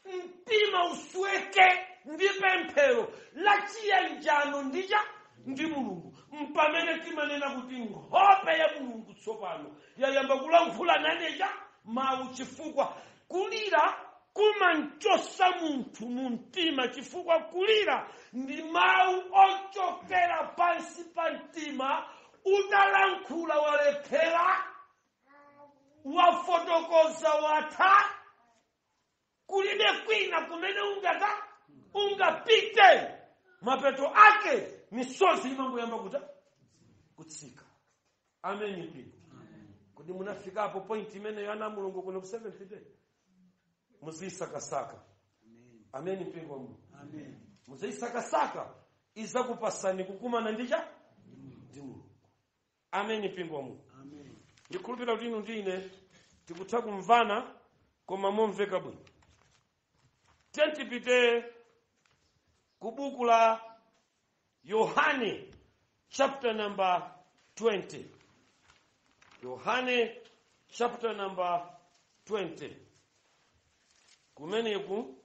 mtima usweke ndi pemphero la chiyanjano ndija ndi Mulungu, mpamene timanena kuti nkhope ya Mulungu tsopano yayamba kulankhula naneja mawu, chifukwa kulira kumanchosa munthu mu mtima, chifukwa kulira ndi mawu ochokera pansi pa mtima. Utalankhula walephera, wafotokoza watha, kulibe kwina kumene ungapite. Mapeto ake misozi imangoyamba kuta kutsika. Amen pi. Kuti munafikapo point imeneyo, ana Mulungu, kuno ku Seventh Day muziyisakasaka. Amen mpingo wa Mulungu.
Amen.
Muziyisakasaka, izakupasani kukumana ndicha ndi Mulungu. Amen mpingo wa Mulungu.
Amen.
Ndikhulupirira kuti inu ndi ine tikutha kumvana, koma momveka bwino. Tentipite ku buku la Yohane chapter number 20. Yohane chapter number 20, kumeneku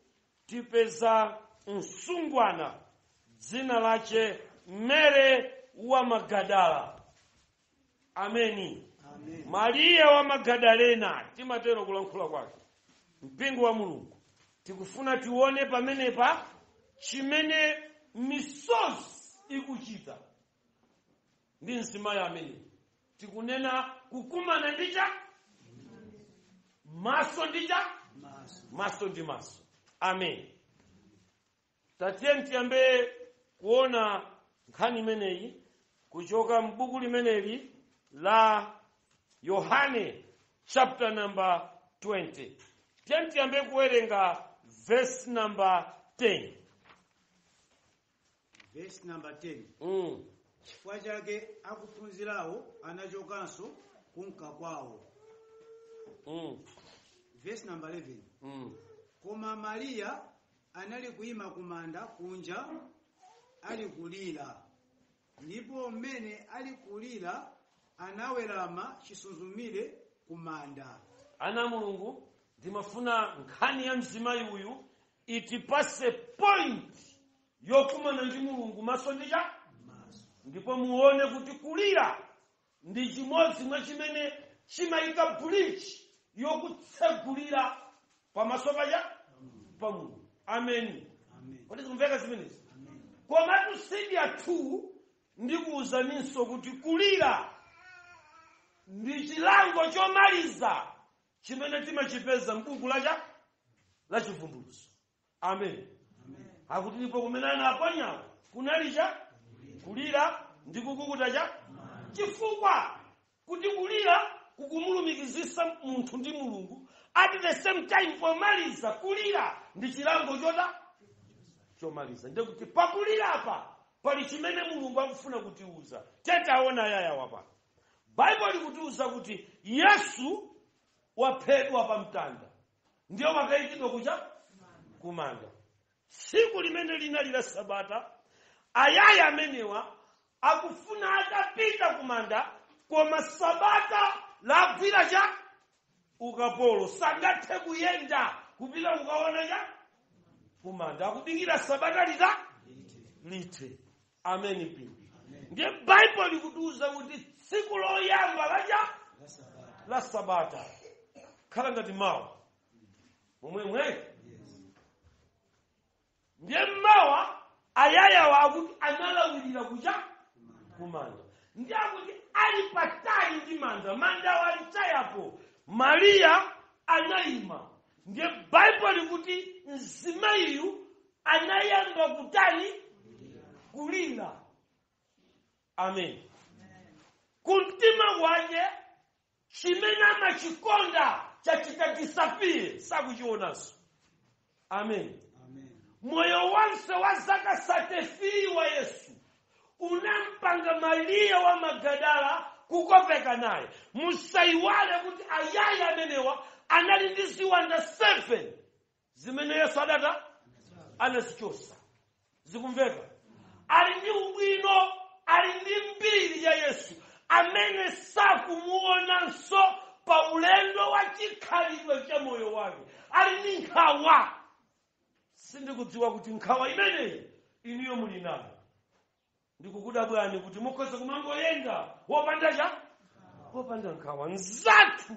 tipeza msungwana dzina lache Mere wa Magadala. Ameni.
Amen.
Mariya wa Magadalena timatero kulankhula kwake. Mpingo wa Mulungu, tikufuna tione pamenepa chimene misozi ikuchita ndi mzimayi amene tikunena kukumana ndicha maso ndicha
Maso.
Maso ndi maso. Amen. Tatiye tiyambe kuona nkhani imeneyi kuchoka m'buku limeneli la Yohane chapter number 20. Tiye tiyambe kuwerenga verse number 10.
Verse number 10. Chifukwa chake akuphunzirawo anachokanso kunka kwawo. Verse number 11. Koma Mariya anali kuyima kumanda kunja ali kulira, ndipo mmene ali kulira anawerama chisuzumire kumanda.
Ana Mulungu, ndimafuna nkhani ya mzimayi uyu itipase point yokumana ndi Mulungu maso ndicha
maso.
Ndipo muone kuti kulira ndi chimodzi mwa chimene chimayika bridge yokutsegulira pamaso paja pa Mulungu. Ameni.
Amen.
Kodi zikumveka zimenezi?
Amen.
Komatu sidya 2, ndikuwuzaninso kuti kulira ndi chilango chomaliza chimene timachipeza m'buku lacha la Chivumbulutso. Amen.
Amen.
Akuti ndipo kumene anaponyawo kunalicha kulira ndi kukukuta cha, chifukwa kuti kulira kukumulumikizisa munthu ndi Mulungu. At the same time, pomaliza kulira ndi chilango chota chomaliza. Ndekuti pakulirapa pali chimene Mulungu akufuna kutiuza. Tetaona yayawa pa Baibulo likutiuza kuti Yesu waphedwa pa mtanda, ndiyo wakayikidwa kucha kumanda. Tsiku limene linali la Sabata, ayaya amenewa akufuna atapita kumanda, koma Sabata lagwira cha ukapolo, sangathe kuyenda kupita kukaona cha kumanda, akudikira Sabata lita lithe. Amen pi. Ndiye Baibulo likutiuza kuti tsiku loyamba lacha
La Sabata.
La Sabata, khala ngati mawa momwemwe.
Yes.
Ndiye mmawa ayayawa akuti analawirira kucha kumanda. Ndiye akuti ali patali ndi manda, manda ali chayapo, Mariya anayima. Ndiye Baibulo likuti mzimayiyu anayamba kutani? Kulira. Amen. Kumtima wake chimene amachikonda chachita disappear, sakuchionanso. Amen.
Amen.
Moyo wanse wa zaka 33 wa Yesu unampanga Mariya wa Magadala kukopeka naye. Musaiwale kuti ayayi amenewa anali ndi ziwanda 7 zimene Yesu adata anazichosa. Zikumveka? Ali ndi ubwino, ali ndi mbiri ya Yesu amene sakumuonanso pa ulendo wa chikhalidwe cha moyo wake. Ali ndi nkhawa. Sindikudziwa kuti nkhawa imeneyi inuyo muli nayo. Ndikukudabwani kuti mukhoza kumangoyenda wopanda cha wopanda nkhawa. Nzathu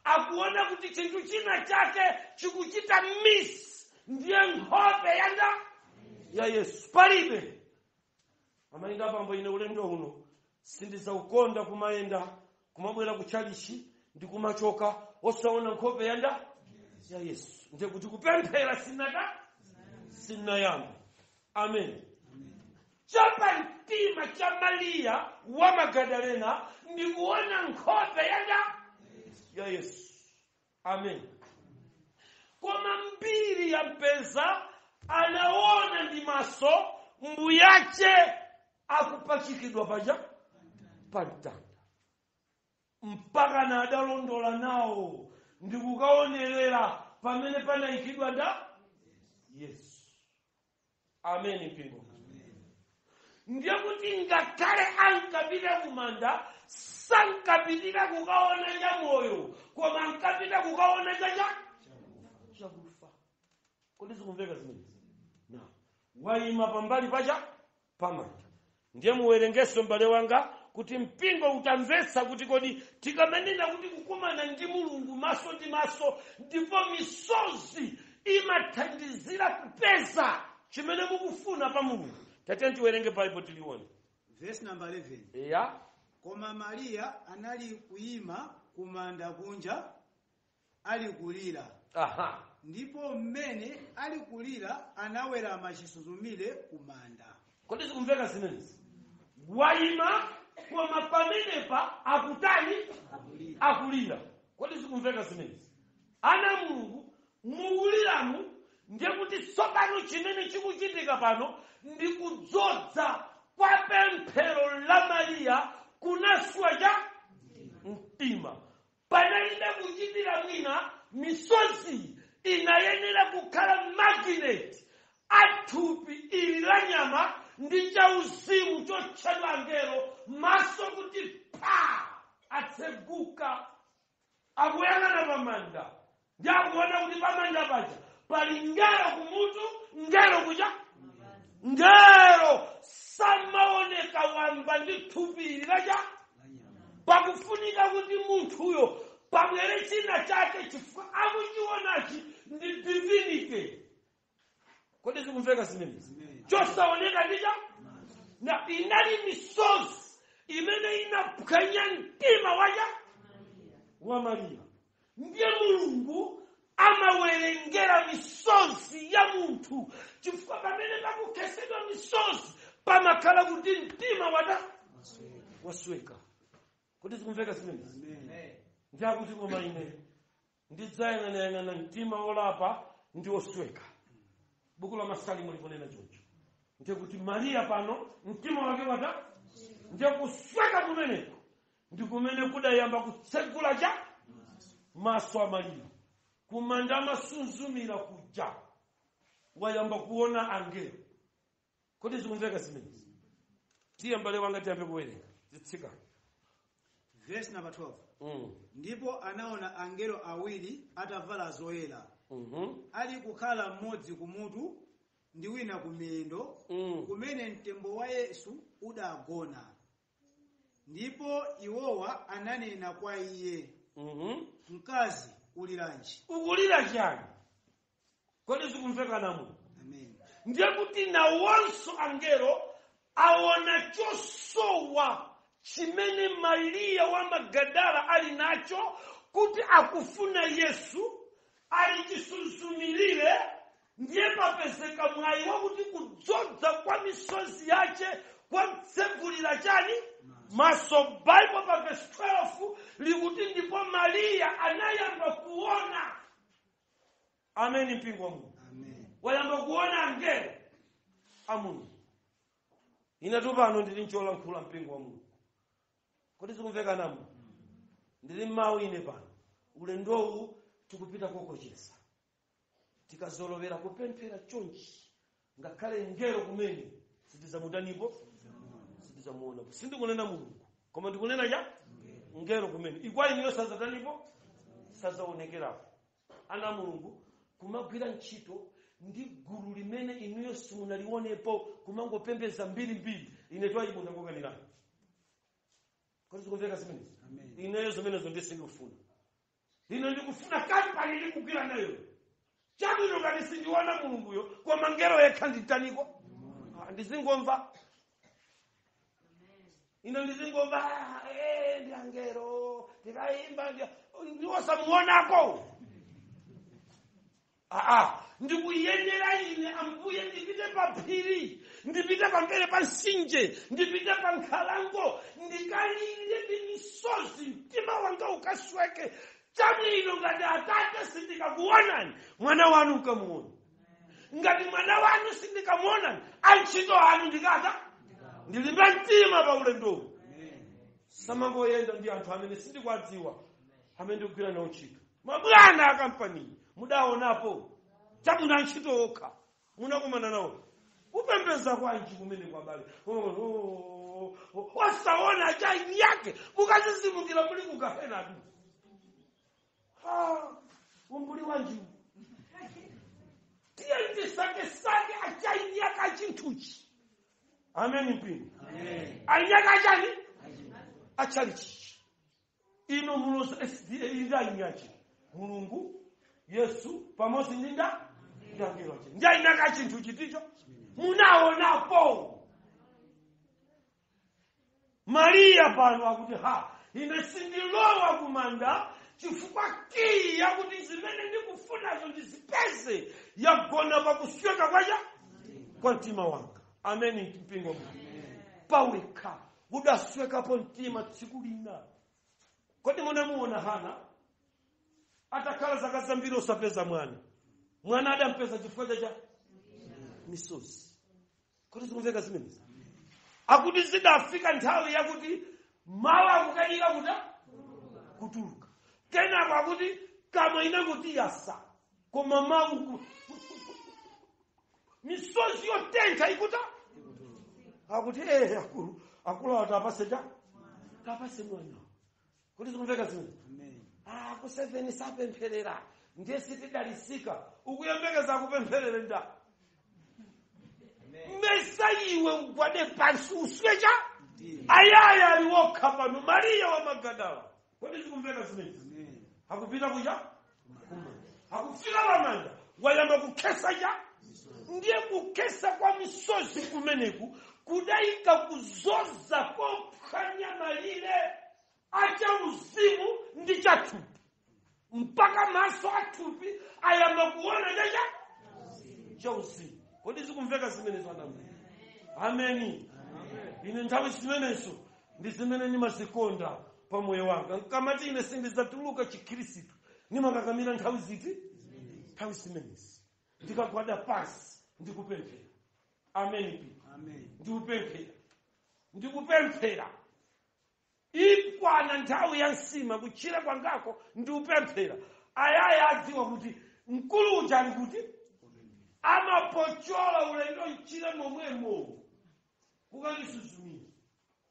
akuona kuti chinthu china chake chikuchita miss, ndiye nkhope yanda ya Yesu palibe. Amayenda pambo, ine ulendo uno sindizaukonda kumayenda kumabwera kutchalichi ndi kumachoka osaona nkhope yanda ya Yesu, ndiye kuti kupemphera sinata sinayambe. Amen. Chapa mtima cha Mariya wa Magadalena ndikuona nkhope yanda ya Yesu. Amen. Koma mbiri ya mpeza anaona ndi maso mbuyache akupachikidwa paja pamtanda, mpaka na adalondola nawo ndikukaonerera pamene panayikidwa nda Yesu. Amen. Mpingo, ndiye kuti ngakhale ankapita kumanda sankapitira kukaona cha moyo, koma ankapita kukaona chacha chakufa. Kodi zikumveka zimenezi? Na wayima pambali pacha pamanda. Ndiye muwerengeso, m'bale wanga, kuti mpingo utamvetsa kuti kodi tikamanena kuti kukumana ndi Mulungu maso ndi maso, ndipo misozi imathandizira kupeza chimene mukufuna pa Mulungu. Tate, tiwerenge Baibo tilione.
Verse number 11.
Ya.
Koma Mariya anali kuyima kumanda kunja ali kulira. Ndipo mmene ali kulira anawerama chisuzumire kumanda.
Kodi zikumveka zimenezi? Wayima, koma pamenepa akutani? Akulira. Kodi zikumveka zimenezi? Ana Mulungu, mukuliramu ndiye kuti tsopano chimene chikuchitika pano ndi kudzodza kwa pemphero la Mariya kunaswa cha mtima. Panalibe kuchitira mwina, misozi inayenera kukhala magnet athupi ili la nyama ndi chauzimu chotchedwa angelo, maso kuti pa atseguka, akuyang'ana pamanda ndi akuona kuti pamanda paja pali ngelo kumutu, ngelo kucha, ngelo samaoneka wamba ndi thupi ili lacha. Pakufunika kuti munthuyo pabwere china chake, chifukwa akuchionachi ndi divinity. Kodi zikumveka zimenezi? Chosaoneka ndicha na inali misozi imene inaphwanya mtima wacha wa Mariya. Ndiye Mulungu amawerengera misozi ya munthu, chifukwa pamene pakukhesedwa misozi pamakhala kuti mtima wada wasweka. Kodi zikumveka zimenezi? Ndiyakuti koma ine ndidzayang'anayang'ana mtima wolapa ndi osweka, buku la Masalimo likunena choncho. Ndiye kuti Mariya pano mtima wake wata, ndiye kusweka kumeneko ndi kumene kudayamba kutsegula cha maso a Mariya. Kumanda amasunzumira kuja wayamba kuona angelo. Kodi zikumveka zimenezi? Tiye, mbale wanga, tiyambe kuwerenga zitsikana.
Verse number 12. Ndipo anaona angelo awiri atavala zoyera, ali kukhala mmodzi kumutu ndi wina kumiyendo, kumene mtembo wa Yesu udagona. Ndipo iwowa ananena kwa iye, "Mkazi, uliranji?"
Ukulira chani? Kodi zikumveka namu?
Amen.
Ndiye kuti nawonso angelo aona chosowa chimene Mariya wa Magadala ali nacho, kuti akufuna Yesu, ali chisuzumirire. Ndiye papezeka mwayi wakuti kudzodza kwa misozi yache kwamtsegulira. chani? Maso. Bible pa verse 12 likuti ndipo Mariya anayamba kuona. Ameni, mpingo wa Mulungu.
Amen.
Wayamba kuona angelo a Mulungu. Ine pano ndili ncholankhula, mpingo wa Mulungu. Kodi zikumveka namo? Ndili mmawu ine pano. Ulendowu tikupita kokocheza. Tikazolowera kupemphera chonchi, ngakhale ngelo kumene sitizamudanipo, sitizamuonapo. Sindikunena Mulungu, koma ndikunena cha ngelo kumene ikwa iniyo sazatanipo, sazaonekerapo. Ana Mulungu, kumagwira ntchito ndi gulu limene inuyo simunalionepo, kumangopembeza mbirimbiri, ine twayibunda. Kodi zikumveka zimenezi?
Amen.
Ineyo zimenezo ndisindikufuna. Ine ndikufuna kampani ndikugwira nayo chabwino. Ngati sindiona Mulunguyo, koma ngelo yekha nditaniko? Ah, ndizingomva ine, ndizingomva. Ah, ndi angelo ndikayimba ndiwosamuonako. Aa, ndikuyenera ine Ambuye ndipite pa phiri, ndipite pambere pa mtsinje, ndipite pa nkhalango, ndikalire ndi misozi, mtima wanga ukasweke. Chabwino, ngati Atate sindikakuonani, mwana wanu nkamuona. Ngati mwana wanu sindikamuonani, antchito anu ndikata ndilimbe mtima pa ulendowu.
Amen.
Samangoyenda ndi anthu amene sindikuwadziwa, amene ndikugwira nawo ntchito, mabwana akampani mudaonapo? Chabwino, antchito okha munakumana nawo? Kupembeza kwanji kumene kwabale osaona chaini yake, mukazizimukira muli kugahenatu? Umbuli wanji? Tiye tisakesake achaini yake achinthuchi. Ameni, mpingo.
Amen.
Ainyaka achani achalichi ino muloza SDA indainyachi Mulungu, Yesu pamodzi ndi nda ndangelo ache ndainaka chinthu chiticho munaonapo? Mariya pano akuti, ha, ine sindilowa kumanda chifukwa kiyi yakuti zimene ndikufunazo ndizipeze yagona pakusweka kwacha kwa mtima wanga. Ameni, mpingo. Pawekha udaswekapo mtima tsiku lina? Kodi munamuona Hana atakhala zaka zambiri osapeza mwana? Mwana adampeza chifukwa cha misozi. Kodi zikumveka zimenezi? Akuti zidafika nthawi yakuti mawu akukayika kuta kutuluka. Kenako akuti kamwa inangoti yasa, koma mawu misozi yotentha ikuta. Akuti akulu akulu ati apase cha tapase mwana. Kodi zikumveka zimenezi?
Amen.
Ah, ku 7 sapempherera, ndiye sitidalisika. Ukuyembekeza akupempherere nda mesa? Iwe ugwade pansi uswecha.
Mtima.
Ayaya aliwokha pano Mariya wa Magadala. Kodi zikumveka zimenezi?
Amen.
Akupita kucha kumanda, akufika pamanda, wayamba kukhesa cha ndiye kukhesa kwa misozi kumeneku kudayika kuzoza kophwanya malire acha uzimu ndi chathupi, mpaka maso athupi ayamba kuona chacha cha uzimu. Kodi zikumveka zimenezo, anamwe? Ameni. Ine nthawi zimenezo ndi zimene ndimazikonda pa moyo wanga. Nkamati ine sindizatuluka chikhirisitu, nimakakamira nthawi ziti? Nthawi zimenezi ndikagwada pansi ndikupemphera. Ameni pi.
Amen.
Ndikupemphera, ndikupemphera. Ikwana nthawi ya nsima kutchira kwangako, ndikupemphera. Ayaya adziwa kuti mkulu uja ali kuti amapochola ulendo mchire momwemo kukandisuzumira.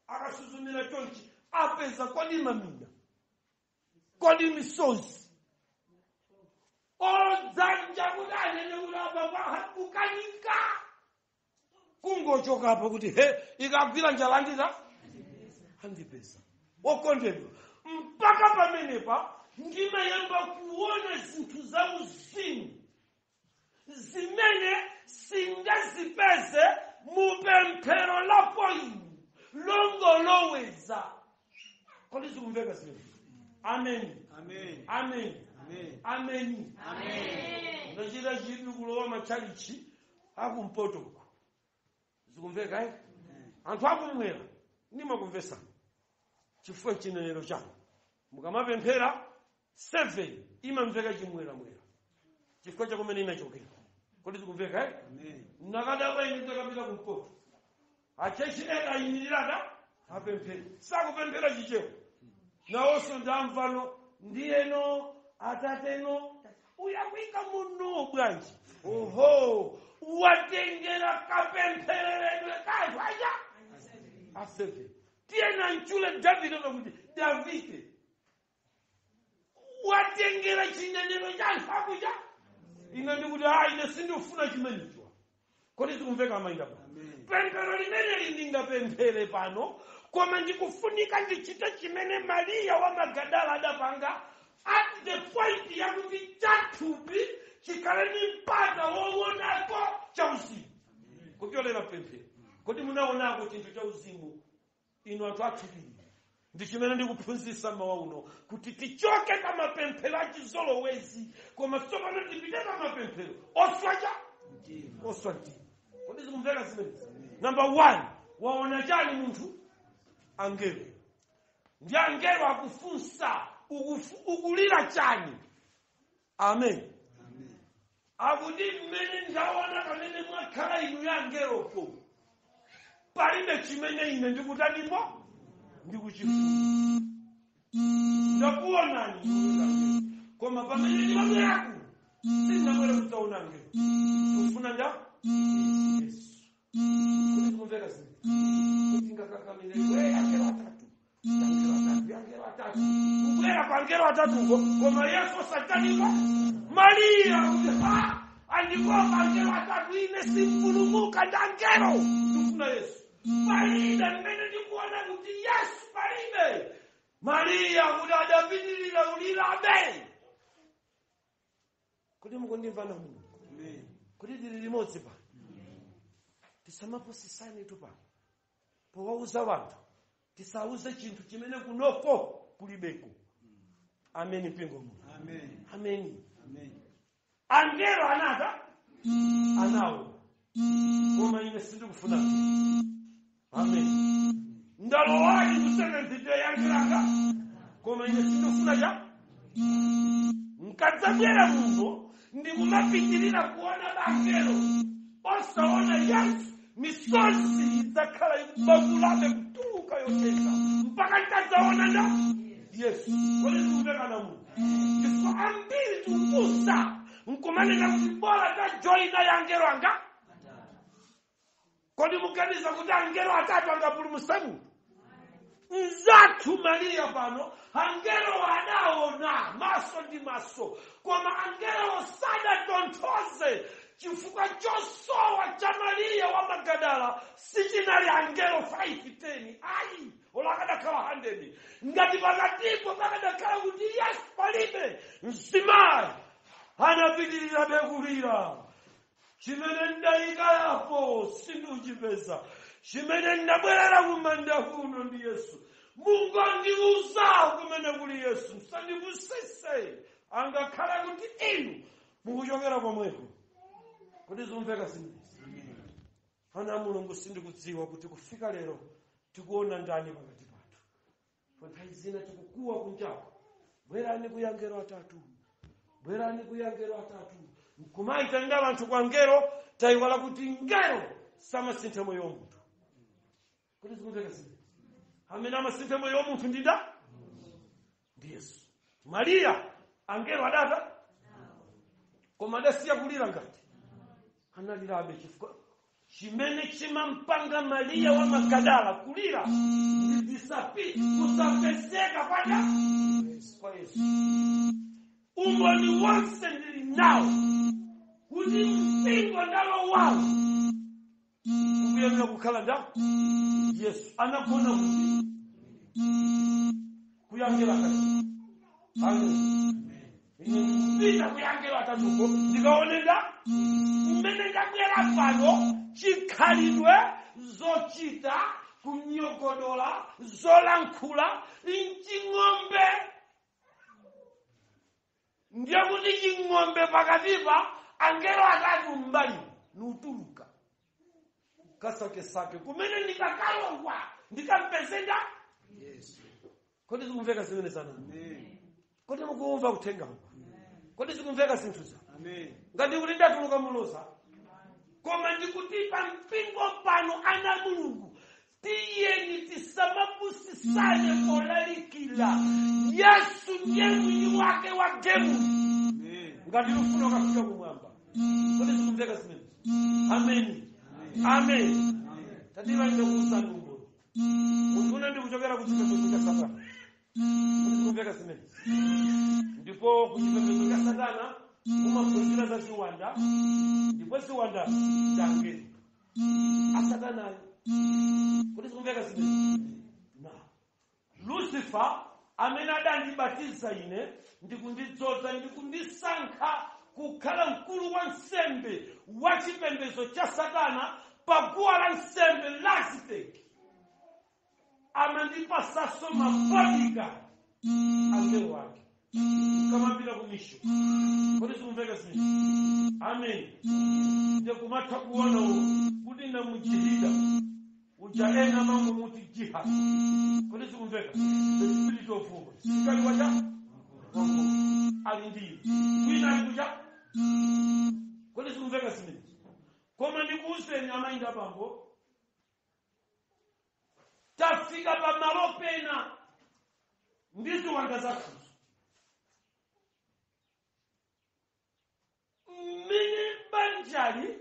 Akasuzumira chonchi, apeza kodi mamina, kodi misozi odzanja kuti anene kuti apa kukanika kungochokapo kuti he ikagwira njala andita andipeza. Wokondedwa, mpaka pamenepa ndimayamba kuona zinthu za uzimu zimene singazipeze mupemphero lapo inu longoloweza. Kodi zikumveka zimene? Amen.
Amen.
Amen.
Amen.
Ameni. Ndachita chidwi kulowa machalichi akumpotoko. Zikumveka, eh? Anthu akumwera Ndimakumvesani chifukwa chinenero chanu. Mukamapemphera 7 imamveka chimweramwera chifukwa chakumene inachokera. Kodi zikumveka, eh?
Amen.
Nakadaba ine ndakapita kumpoto, achechi ena ayimirirada apemphera, sakupemphera Chichewa, nawonso ndamvano ndiyeno atateno uyakwika muno bwanji? Oho, watengera kapemphereredwe kanthu aja a7. Tiyena mchule Davide kuti Davide watengera chinenero cha anthu akuja. Ine ndikuti a ine sindifuna chimenecho. Kodi zikumveka, amayinda pa?
Amen.
Pemphero limeneli ndingapemphere pano, koma ndikufunika ndichite chimene Mariya wa Magadala adapanga at the point yakuti chathupi chikhale ndi mpata woonako chauzimu kupyolera pemphero. Kodi munaonako chinthu chauzimu, inu anthu athupiri? Ndi chimene ndikuphunzitsa mawa uno, kuti tichoke pa mapemphero achizolowezi, koma tsopano tipite pa mapemphero oswacha
Mtima.
Oswa mtima. Kodi zikumveka zimenezi? Number one, waona chani munthu? Angelo. Ndi angelo akufunsa, "Ukulira chani?" Amen.
Amen.
Akuti mmene ndaona pamene mwakhala inu ya angelopo, palibe chimene ine ndikutanipo ndikuchifuna. Ndakuonani inu angelo, koma pamene ndimabweraku sindinabwere kudzaona angelo, ndikufuna nda Yesu. Kuti tikumveka zinthu kuti ngakakamire we angelo atatu, angelo atatu, angelo atatu, kubwera kwa angelo atatuko, koma Yesu osatanipo. Mariya kuti ha, andikopa angelo atatu, ine simpulumuka ndi angelo, ndikufuna Yesu. Palibe mmene ndikuona kuti Yesu palibe. Mariya kuti adapitirira ulirabe. Kuti mukundimva namuno?
Amen.
Kuti tili limodzi pano, tisamaposisane tu pano powauza wanthu. Tisauze chinthu chimene kunoko kulibeko. Ameni, mpingo muno?
Amen.
Ameni.
Amen.
Angelo anata anawo, koma ine sindikufuna. Amen. Ndalowali ku seventh day yangelanga, koma ine sindikufuna cha nkadzabwera muno ndikumapitirira kuona bangelo osaona Yesu, misozi idzakhala ikubangulabe kutuluka yotesa mpaka ntadzaona nda Yesu. Kodi zikumvekana muno? Chifukwa ambiri tikupusa nkumanena kuti bola tajoyina ya angelo anga. Kodi muganiza kuti angelo atatu angapulumutse munthu? Mzathu Mariya pano angelo adaona maso ndi maso, koma angelo sadatonthoze chifukwa chosowa cha Mariya wa Magadala sichinali angelo 5 10, ayi, olo akadakhala 100. Ngati pakatipo pakadakhala kuti Yesu palibe, mzimayi anapitirira bekulira. Chimene ndayikayapo sindichipeza, chimene ndabwerera kumanda kuno ndi Yesu. Mungondiuza kumene kuli Yesu, musandipusise, angakhala kuti inu mukuchokera komweko. Kuti zimveka zimenezi, ana a Mulungu? Sindikudziwa kuti kufika lero tikuona ndani pakati pathu. Pa nthawi zina tikukuwa kunjako, "Bwerani kuyangelo atatu, bwerani kuyangelo atatu," nkumayitanira anthu kwa ngelo. Tayiwala kuti ngelo samasintha moyo wa munthu. Kuti zikumveka zimenezi? Amene amasintha moyo wa munthu ndida ndi Yesu. Mariya angelo adata, koma adasiya kulira ngati analirabe, chifukwa chimene chimampanga Mariya wa Magadala kulira ndi disapi kusapezeka kwada kwa Yesu. Umboni wonse ndili nawo kuti mpingo ndalo wawo ukuyenera kukhala nda Yesu. Anagona kuti kuyangela kati. Amen. Ine ndikupita kuyangela atatuko ndikaone nda mmene ndabwera pano. Chikhalidwe, zochita, kunyogodola, zolankhula mching'ombe, ndiye kuti ching'ombe pakatipa, angelo atatu mbali nutuluka. Kasakesake kumene ndikakalowa ndikampezenda.
Yesu.
Kodi zikumveka zimene zana?
Amen.
Kodi mukumva kuthengawo? Kodi zikumveka zinthu za?
Amen.
Ngati kuti ndatuluka muloza, koma ndikuti pa mpingo pano, ana Mulungu, tiyeni tisamapusisane polalikira. Yesu ndiye mwini wake wa game.
Amen.
Ngati lufuna ukafika kumwamba. Kodi zikumveka zimene? Amen, amen. Tatiwa ndikuuzani umboni. Munthu une ndikuchokera ku chipembedzo cha Satana. Kodi zikumveka zimene? Ndipo ku chipembedzo cha Satana mumaphunzira za ziwanda, ndipo ziwanda ndangelo asatanayo. Kodi zikumveka zimene? Na Lucifer amene adandibatiza ine ndikundidzoza ndikundisankha kukhala mkulu wa nsembe wa chipembedzo cha Satana paguwa la nsembe la Aztec, amandipasaso ma bodyguard, angelo wake, kamapita ku mission. Kodi zikumveka zimene? Amen. Ndiye kumatha kuona kuti namujihida uja ena mamwe muti jihad. Kodi zikumveka? The spirit of war, sikali wacha ali ndiye wina ali kuja. Kodi zikumveka zimene? Koma ndikuwuzeni, amayi ndi abambo, tafika pamalo pena ndi ziwanda zathuzo mmene banjali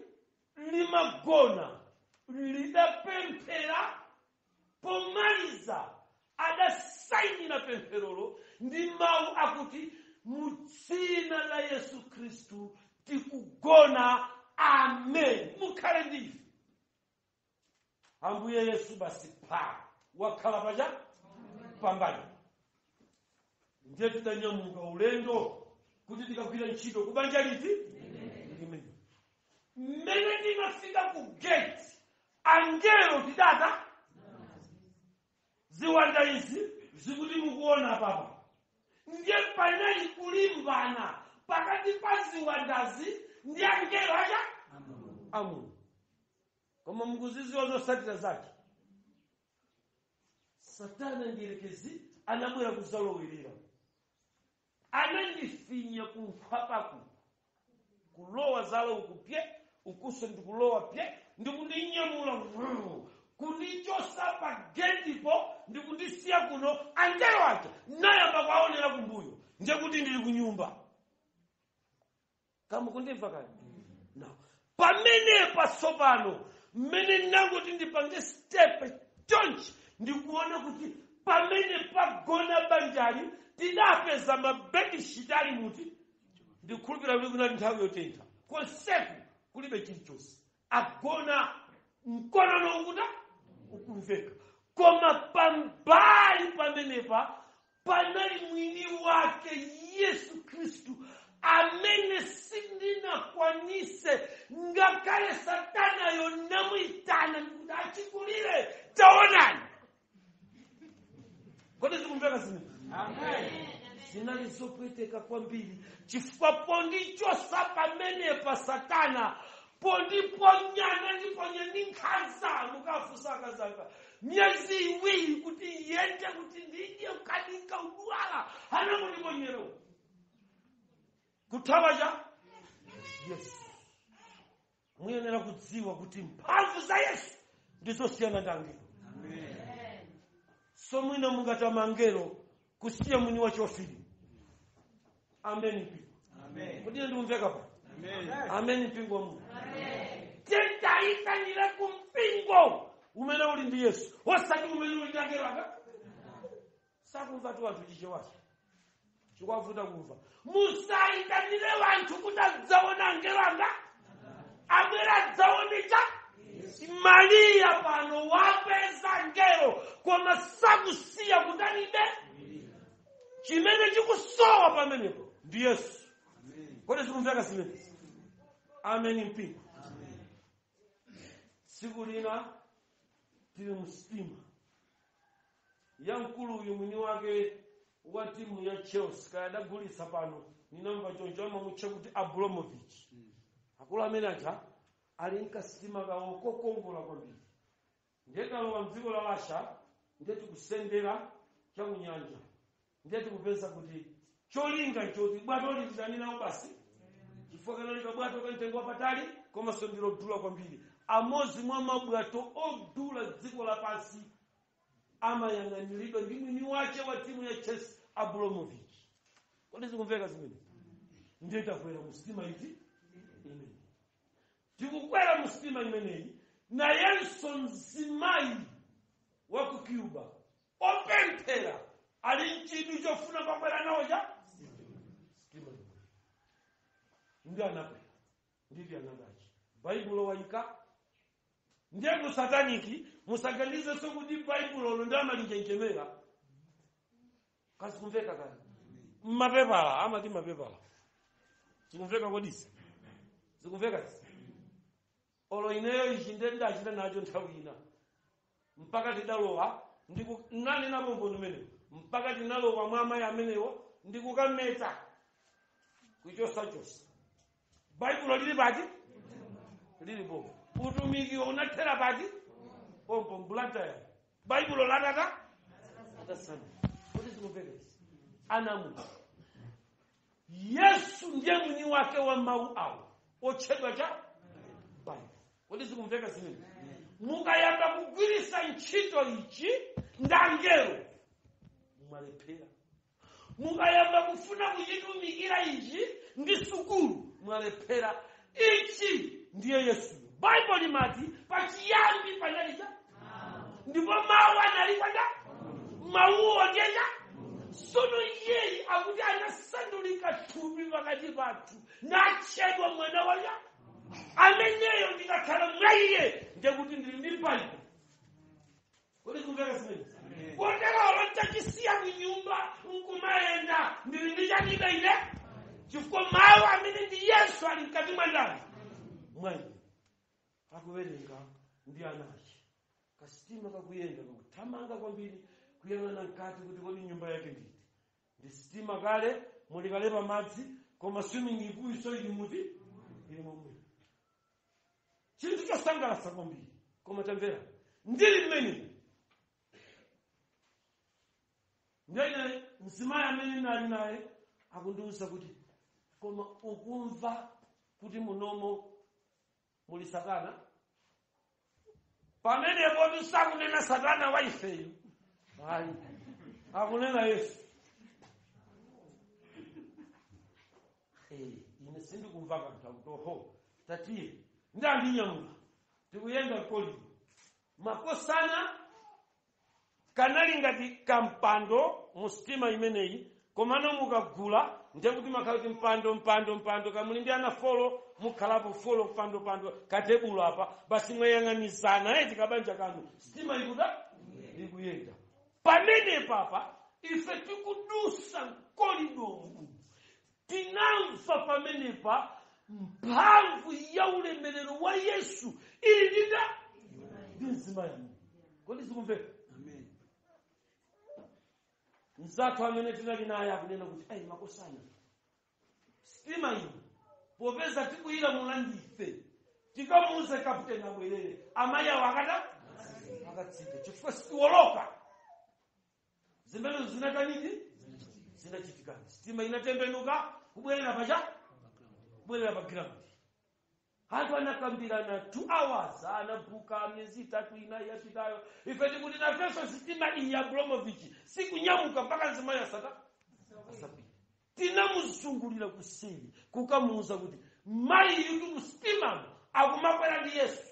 limagona lidapemphera. Pomaliza adasayinira pempherolo ndi mawu akuti, "Mu dzina la Yesu Khristu tikugona, amen, mukhale ndife Ambuye Yesu." Basi pa wakhala pacha pambali. Ndiye titanyamuka ulendo kuti tikagwira ntchito kubanja liti limene. Mmene tinafika ku gate, angelo tidata ziwanda izi zikuti mukuona papa. Ndiye panali kulimbana pakati pa ziwandazi ndi angelo aja amu. Koma mukuziziwa zotsatira zake. Satana ndiyerekezi anabwera kuzalowerera, anandifinya kunkhwapaku, kulowa zala uku pye, ukuso ndikulowa pye, ndikundinyamula vuu, kundichosa pa getipo ndikundisiya kuno. Angelo aja nayamba kwaonera kumbuyo, ndiye kuti ndili kunyumba. Kama kundimva kale no. Pamenepa tsopano mmene ndinangoti ndipange step chonchi, ndikuona kuti pamene pagona banjali tidapeza ma bedsheet ali muti. Ndikhulupira kuti kunali nthawi yotentha, konseku kulibe chilichonse, agona mkonono ukuta ukumveka. Koma pambali pamenepa panali mwini wake Yesu Khristu amene sindinakwanise, ngakhale Satanayo namuyitana ndikuti achikulire, taonani. Kodi zikumveka zimene? Zinali zopweteka kwambiri, chifukwa pondichosa pamenepa Satana pondiponyana ndiponya ndi nkhanza. Mukafusa akazanga, miyezi 2 kuti iyende kuti ndidye ukanika udwala, anangondiponyera kuthawa cha Yesu. Muyenera kudziwa kuti mphamvu za Yesu ndizosiyana ndi angelo. So mwina mungatama angelo kusiya mwini wa chofili. Amen, mpingo? Kuti ndikumveka pa? Amen, mpingo wa Mulungu. Tentayitanire ku mpingo umene uli ndi Yesu, osati umene uli ndi angelo aka sakumva tu. Anthu Chichewacho chikwavuta kumva. Musayitanire wanthu kuti adzaona angelo anga, abwera adzaone cha Mariya pano wapeza ngelo, koma sakusiya kutanibe. Chimene chikusowa pamenepo ndi Yesu. Kodi zikumveka zimenezi? Amen, mpingo. Tsiku lina tili mu sitima ya mkulu uyu mwini wake wa timu ya Chelsea, kaya adagulitsa pano, ninamva choncho, amamutcha kuti Abramovich. Akulu amene aja Ali nkasitima kawo kokongola kwambiri. Ndiye talowa mdziko la Russia, ndiye tikusendera chakunyanja, ndiye tikupeza kuti cholinga nchoti bwato lititani nawo basi, chifukwa kanali kabwato kamtengo wapatali komanso ndilodula kwambiri. Amodzi mwa mabwato odula dziko lapansi amayang'aniridwa ndi mwini wace wa timu ya Chelsea, Abramovich. Kodi zikumveka zimene? Ndiye takwera mu sitima iti imene tikukwera mu sitima imeneyi, nayenso mzimayi wa ku Cuba opemphera ali mchidwi chofuna kwakwera nawo cha sitima imeneyi. Ndi anakwera nditi anakachi Baibulo wayika. Ndiye ku satanic musaganizenso kuti Baibulo ndi amalinjenjemera. Kazikumveka kale mmapepala amati mapepala. Zikumveka kodisi? Zikumveka isi? Olo ineyo ichi ndiye ndachita nacho nthawi ina, mpaka tidalowa nani napombo ndimenewo, mpaka tinalowa mwa amayi amenewo ndikukameta kuchosachosa. Baibulo lili pati? Lili pompo. Utumikiwo unathera pati? Pompo mbulantaya Baibulo latata atasana. Kuti zikumveka izi? Anamu Yesu ndiye mwini wake wa mawu awo otchedwa cha Baibulo. Kodi zikumveka zimene? Mukayamba kugwirisa ntchito ichi ndangelo, mwalephera. Mukayamba kufuna kuchitumikira ichi ndi sukulu, mwalephera. Ichi ndiye Yesu. Baibulo limati pachiyambi panali cha, ndipo mawu anali kwanda, mawuwo ndiye cha. Sono iyeyi akuti anasandulika thupi pakati pathu natchedwa mwana waya ameneyo. Ndikakhala mwa iye ndekuti ndili ndi Baibulo. Kodi kumveka zimene? Koterolo ntachisiya kunyumba nkumayenda, ndili ndi chanibe ine, chifukwa mawu amene ndi Yesu ali mkati mwa ndani? Mwa ine. Akuwerenga ndi anachi, kasitima kakuyenda kakuthamanga kwambiri, kuyang'ana mkati kuti kodi nyumba yake nditi. Ndi sitima kale, muli kale pamadzi, koma swimming pool iso ili muti ili momwe. Chinthu chosangalatsa kwambiri. Koma tamvera, ndili mmene ndene mzimayi amene nali naye akundiwuza kuti, "Koma ukumva kuti munomo muli satana?" Pamenepo tisakunena satana wa ifeyo, ayi, akunena Yesu. Ine sindikumva kanthu. Akuti, "Oho, tatiye." Ndandinyamuka, tikuyenda kolino makosana. Kanali ngati kampando mu sitima imeneyi, komano mukagula ndiye kuti makhala kuti mpando, mpando, mpando. Kamuli ndi ana four, mukhalapo four, pando, pando, katebulo apa basi, mwayang'anizana eti kabanja kanu. Sitima ikuda ikuyenda. Pamene papa ife tikudusa mkolidomu, tinamva pamenepa mphamvu ya ulemerero wa Yesu ili ndida ndi mzimayi amene. Kodi zikumveka?
Amen.
Mzathu amene tinali naye akunena kuti, "Ayi makosana, sitima ino popeza tikuyilamula ndife, tikamuuze kaputeni abwerere, amayi awo akata akatsika, chifukwa sitiwoloka." Zimenezo zinakanidi zinachitikani. Sitima inatembenuka kubwerera pacha, kubwerera pa ground. Anthu anakambirana 2 hours, anabuka miyezi 3 inayi yapitayo. Ife tikuti nafenso sitima iyi ya Abramovich sikunyamuka mpaka nzimayi asata asapita. Tinamuzungulira kuseri kukamuuza kuti mayi yutu musitimamo akumakwera ndi Yesu.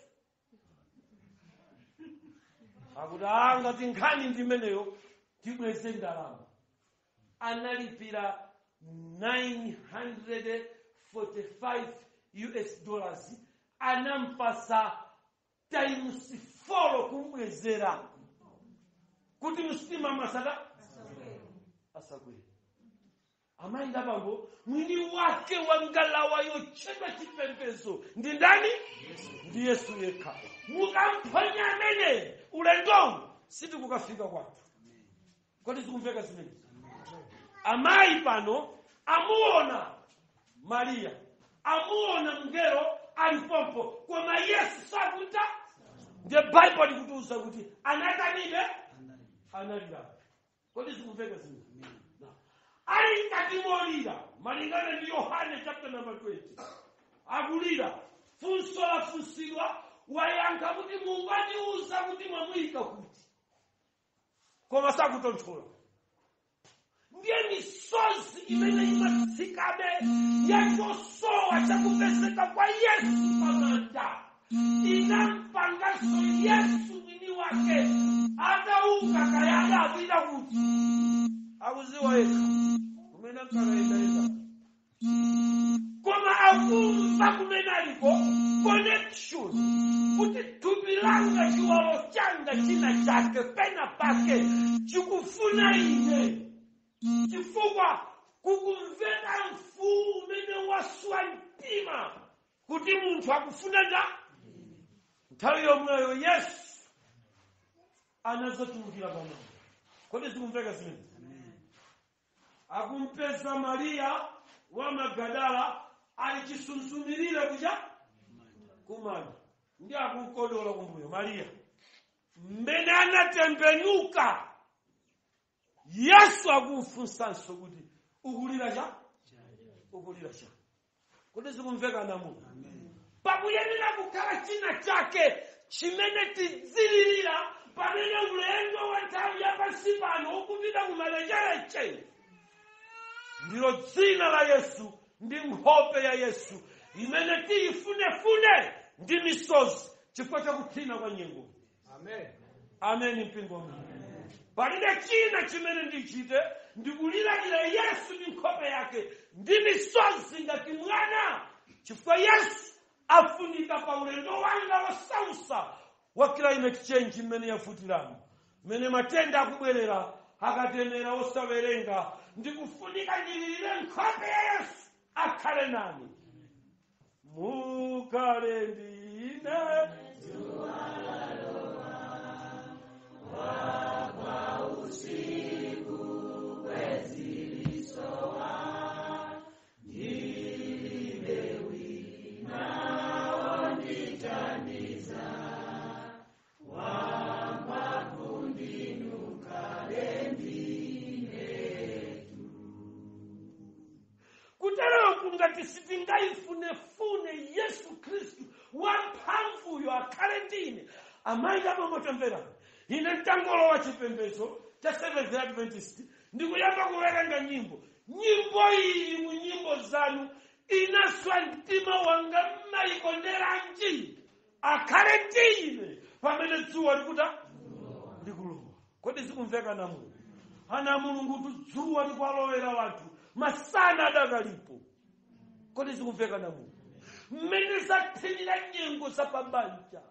Akuti, "Ngati nkhani ndimeneyo, tibweze ndalama." Analipira 945 US dollars, anampasa times 4 kumbwezera kuti msitima masata asakwere. Amayi ndabambo, mwini wake wa ngalawa yotchedwa chipembedzo ndi ndani? Ndi Yesu yekha. Mukamphwanya amene, ulendowu sitikukafika kwathu. Kodi zikumveka zimenezi? Amayi pano amuona Mariya, amuona mngelo. Alipompo, koma Yesu sakuta. Ndiye Baibulo likutiuza kuti anatanide? Analira. Kodi zikumveka zimene ali mkati molira? Malingana ndi Yohane chapter number 20, akulira, funso lafunsidwa, wayankha kuti mungandiuza kuti mwamuyika kuti, koma sakutonthola. Ndiye misozi imene imatsikabe yachosowa chakupezeka kwa Yesu pamanda inampanganso Yesu mwini wake atauka, kayada apita kuti akuziwa yekha kumene ankakayendayenda, koma akumva kumene aliko connection kuti thupi langa, chiwalo changa china chake pena pake chikufuna ine, chifukwa kukumveka mfuwu umene waswa mtima kuti munthu akufuna nda. Nthawi yomweyo Yesu anadzatulukira pamanda. Kodi zikumveka zimene? Akumpeza Mariya wa Magadala ali chisunsumirire kucha kumanda, ndi akunkodola kumbuyo Mariya. Mmene anatembenuka, Yesu akumfunsanso kuti ukulira cha, ukulira cha. Kodi zikumveka namuno? Pakuyenera kukhala china chake chimene tidzilirira pamene ulendo wa nthawi yapansi pano ukupita kumalechereche. Ndilo dzina la Yesu ndi nkhope ya Yesu imene tiyifunefune ndi misozi chifukwa chakuthina kwa nyengo.
Amen.
Ameni, mpingo wa Mulungu. Palibe china chimene ndichite, ndikuliralira Yesu ndi nkhope yake ndi misozi ngati mwana, chifukwa Yesu afunika pa ulendo wanga wosausa wa climate change mmene yavutiramo, mmene matenda akubwerera akatemera osawerenga. Ndikufunika ndililire nkhope ya Yesu akhale nani. Mukhale ndine. Kuterero kungati sitingayifunefune Yesu Khristu wamphamvuyo akhale ndine. Amayi, abamotamverani, ine mtangolo wa chipembedzo cha Seventh Adventist, ndikuyamba kuwerenga nyimbo. Nyimbo iyi mu nyimbo zanu inaswa mtima wanga. Mmayikonderanji? Akhale ndine pamene dzuwa likuta likulowa. Kodi zikumveka namuno? Ana Mulungu, dzuwa likwalowera wanthu masana adakalipo. Kodi zikumveka namuno? Mmene zathinira nyengo zapabanja,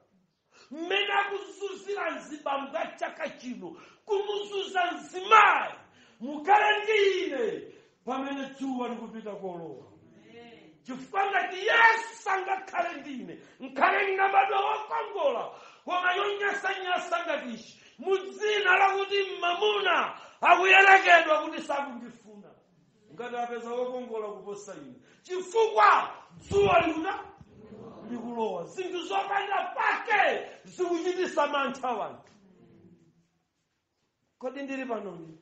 mmene akuzunzira mzibambo chaka chino, kumuzunza mzimayi, mukhale ndi ine pamene dzuwa likupita kolowa, chifukwa ngati Yesu sangakhale ndine, nkhale ngabadwa wokongola koma yonyasanyasa ngati ichi, mu dzina lakuti mamuna akuyerekedwa kuti sakundifuna, ngati apeza wokongola kuposa ine, chifukwa dzuwa likuta likulowa. Zinthu zopanda pake zikuchitisa mantha wanthu. Kodi ndili panoni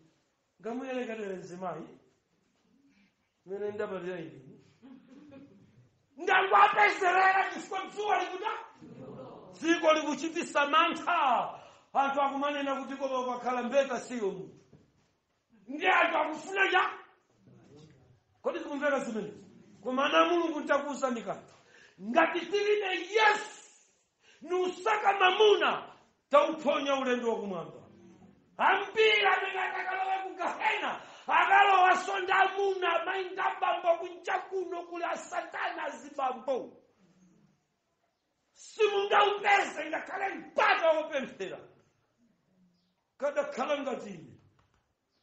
ngamuyereketere mzimayi mene ndapatira ine ndangwapezerera, chifukwa dzuwa likuta dziko likuchitisa mantha. Anthu akumanena kuti koma ukakhala mbeta siyo munthu, ndi anthu akufuna cha. Kodi zikumveka zimenezi? Koma ana Mulungu, ntakuwuzani kanthu: ngati tilibe Yesu niusaka mamuna, tauphonya ulendo wakumwamba. Ambiri amene akakalowa ku gahena akalowaso ndi amuna, amayi ndi abambo. Kunja kuno kuli asatana azibambo, simungaupeze ngakhale mpata wopemphera. Kadakhala ngati ine,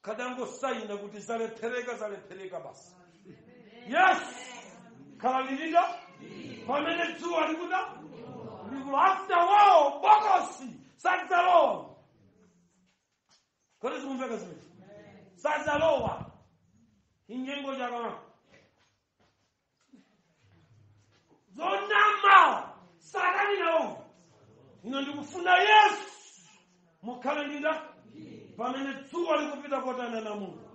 kadangosaina kuti zalephereka, zalephereka basi. Yes, khala lilida pamene dzuwa likuda likulo. After all, bokosi sadzalowa. Kodi zikumveka zimene? Sadzalowa injengo chakama. Zonama satani nawo. Ino ndikufuna Yesu mukhale ndida pamene dzuwa likupita kotana na Mulungu,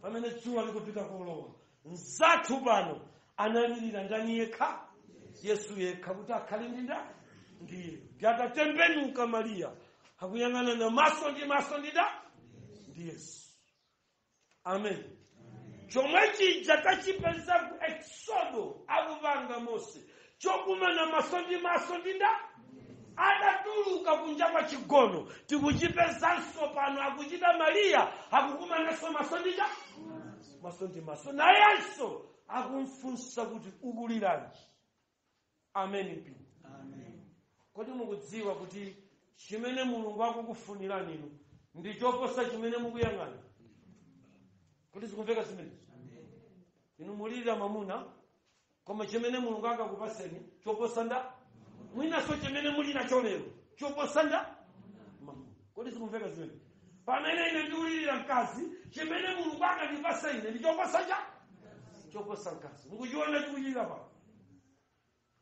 pamene dzuwa likupita kolowa. Mzathu pano analirira ndani yekha? Yesu yekha, kuti akhale ndida ndiye. Ndiatatembenuka Mariya akuyang'ana na maso ndi maso ndida ndi Yesu. Amen. Chomwe chija tachipeza ku Exodo akupanga Mose, chokumana maso ndi maso ndinda adatuluka kunja kwa chigono, tikuchipezanso pano akuchita Mariya akukumananso maso ndija maso ndi maso, nayenso akumfunsa kuti ukuliranji. Amen mpingo.
Amen.
Kodi mukudziwa kuti chimene Mulungu akukufunirani inu ndi choposa chimene mukuyang'ana? Kodi zikumveka zimenezi? Inu mulirira mwamuna, koma chimene Mulungu akakupaseni choposa nda mwinaso chimene muli nacho lero choposa nda mwamuna. Kodi zikumveka zimenezi? Pamene ine ndikulirira mkazi, chimene Mulungu akandipasa ine ndi choposa cha choposa mkazi. Mukuchiona chikuchita pa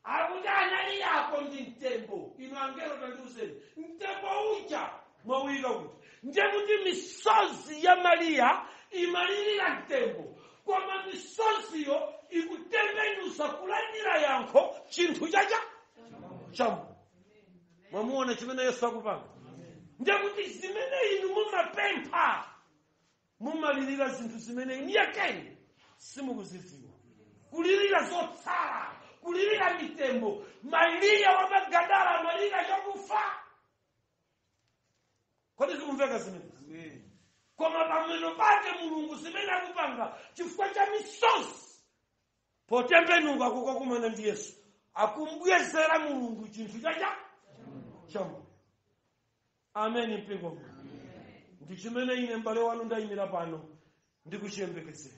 akuti anali yako ndi mtembo. Inu angelo tandiuzeni, mtembo uja mwawika kuti ndiye kuti misozi ya Mariya imalirira mtembo, koma misoziyo ikutembenuza kulandira yankho chinthu chacha chamu. Mwamuona chimene Yesu akupanga? Ndiye kuti zimene inu mumapempha, mumalirira zinthu zimene inu yakeni simukuzidziwa, kulirira zotsala, kulirira mitembo. Mariya wa Magadala amalira chakufa. Kodi zikumveka zimenezi?
Amen.
Koma pameno pake Mulungu zimene akupanga chifukwa cha misozi potembenuka kukakumana ndi Yesu, akumbwezera Mulungu chinthu chacha chamu. Amen mpingo. Ndi chimene ine m'bale wanu ndayimira pano ndikuchiyembekezera.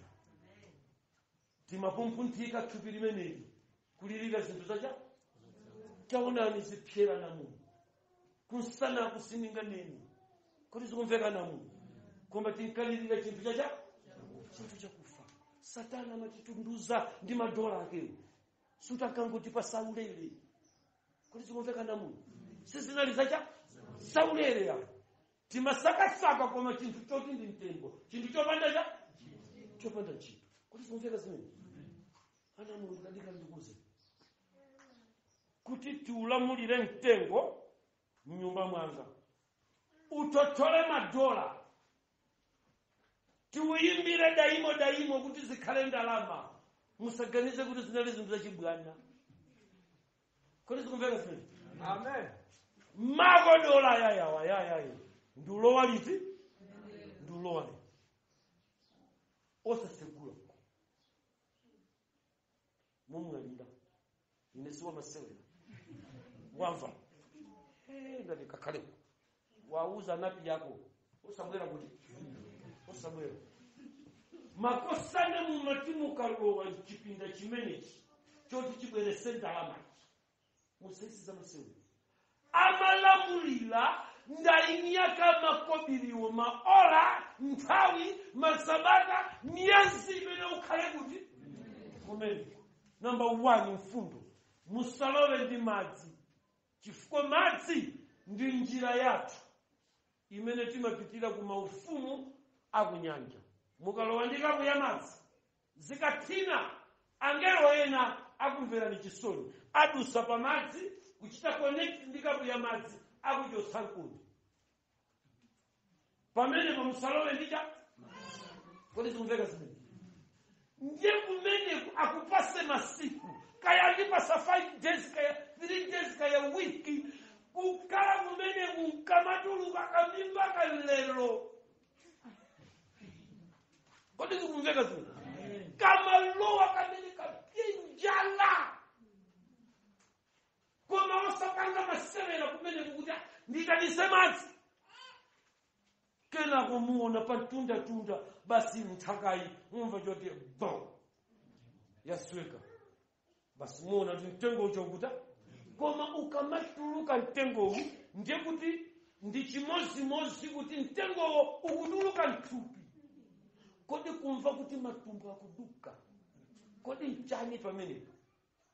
Timapumpunthika thupi limeneli kulirira zinthu zacha taonani zipyera namu kunsana kusininga neni. Kodi zikumveka namu? Koma tinkalirira chinthu chacha chinthu chakufa. Satana amatitunduza ndi madola akewo, sutakangotipa saulere. Kodi zikumveka namu? Sizinali zacha saulere ya timasakasaka, koma chinthu choti ndi mtembo, chinthu chopanda cha chopanda ntchito. Kodi zikumveka zimene? Ana Mulungu tadika ndikuze kuti tiulamulire mtengo mnyumba mwanga, utothole madola, tiuyimbire daimo daimo kuti zikhale ndalama. Musaganize kuti zinali zinthu zachibwana. Kodi zikumveka zimene?
Amen.
Makodola yayawa yayayi ndiulowa liti, ndiulowa liti, osasegula mumwalira. Ine siwa masewera wamva ndati kakhaleko wauza napi yako osabwera kuti osabwera makosane mumati mukalowa chipinda chimenechi choti chibwerese ndalamachi musaisiza masewera amalamulira ndainyaka makobiriwo maola nthawi masabata miyezi imene ukhale kuti kumene. Namba 1 mfundo, musalowe ndi madzi, chifukwa madzi ndi njira yathu imene timapitira ku maufumu akunyanja. Mukalowa ndi kapu ya madzi zikathina, angelo ena akumverani chisoni, adusa pa madzi kuchita connect ndi kapu ya madzi akuchotsa mkundi. Pamene pamusalowe ndicha. Kodi zikumveka zimene? Ndiye kumene akupase masiku kaya andipasa 5 days kaya 3 days kaya wiki, kukhala kumene kunkamatuluka kamimba kalelo. Kodi zikumveka zimene? Kamalowa kamene kapyenjala, koma osapanga masewera kumene kukuti nditanise madzi kena kumuona patunda-tunda basi nthakayi mumva choti bo yasweka basi muona kuti mtengo uchokuta. Koma ukamatuluka mtengowu ndiye kuti ndi chimozimozi kuti mtengowo ukutuluka mthupi. Kodi kumva kuti matumbo akuduka, kodi nchani pamenepo?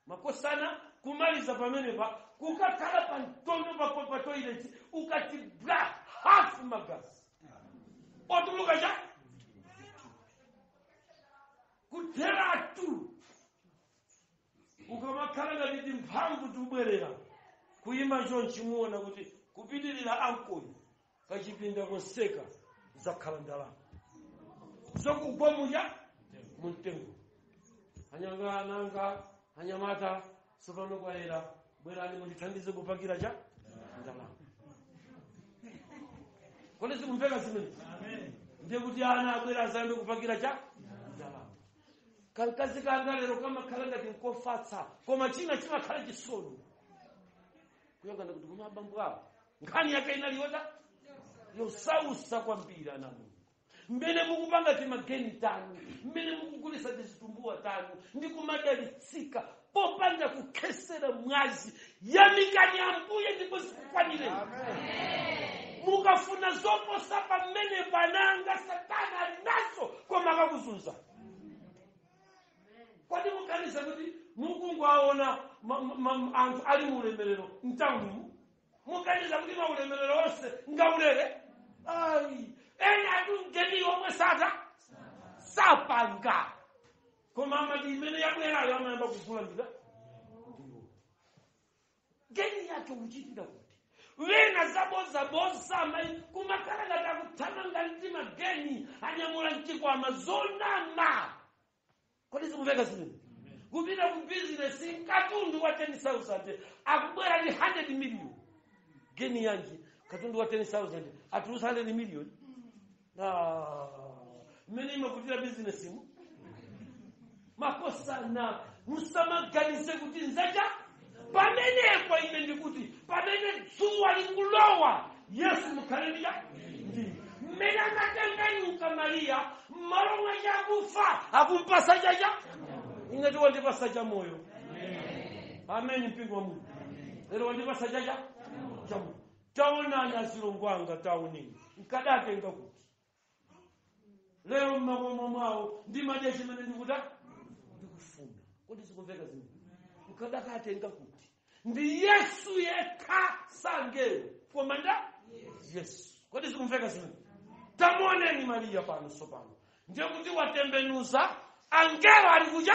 Makosana kumaliza pamenepa kukakhala pa mtondo pa toilet, ukati bra, hafu magazi otuluka cha kutheratu. Ukamakhala ngati timphamvu tubwerera kuyima chonchi, muona kuti kupitirira ankoyo kachipinda konseka zakhala ndalama zokugwa muja mumtengo. Anyanga ananga anyamata, sopano kwayera, bwerani mundithandize kupakira cha ndalama. Kodi sikumveka zimene? Ndiye kuti ana abwera azayambe kupakira cha ndalama. Kankazi kanga lero kamakhala ngati nkofatsa, koma china chimakhala chisoni kuyangana kuti koma abambo awo nkhani yake inali yota yosausa kwambiri. Ana Mulungu, mmene mukupanga timageni tanu, mmene mukugulisa tizitumbuwa tanu ndi kumadalitsika popanda kukhesera mwazi, yamikani Ambuye ndipo zikukwanireni. Mukafuna zoposa pamene pananga, Satana ali nazo koma akakuzunza. Kodi muganiza kuti mukungoaona anthu ali mu ulemerero mtaunimu, muganiza kuti maulemerero onse ngaulere? Ayi, ena ati omwe sata sapanga, koma amati imene yabwerayo amayamba kugula ndika ndiwo geni yake uchitira kuti wena zabozaboza amayi kumakhala ngati akuthamanga ndi mageni anyamula mchikwama zonama. Kodi zikumveka zimene? Kupita ku bizinesi, katundu wa 10,000 akubwera ndi 100 million. Geni yanji? Katundu wa 10,000 atulusa 100 million. Mmene imavutira bizinesi mu, makosana, musamaganize kuti nzacha pamenepo. Ine ndikuti pamene dzuwa likulowa, Yesu mukhale ndija ndi mmene anatembenuka Mariya m'malo mwa chakufa akumpasa chacha. Ingati wandipasa cha moyo. Ameni, mpingo wa Mulungu. Lero wandipasa chacha cha moyo. Taonani azilongo anga, taoneni nkadatenga kuti lero mmakomo mwawo ndimadya chimene ndikuta ndikufuna. Kodi zikumveka zimene? Nkadakatenga kuti ndi Yesu yekha, sangelo koma nda Yesu. Kodi zikumveka zimene? Tamuoneni Mariya pano sopano, ndiye kuti watembenuza, angelo ali kuja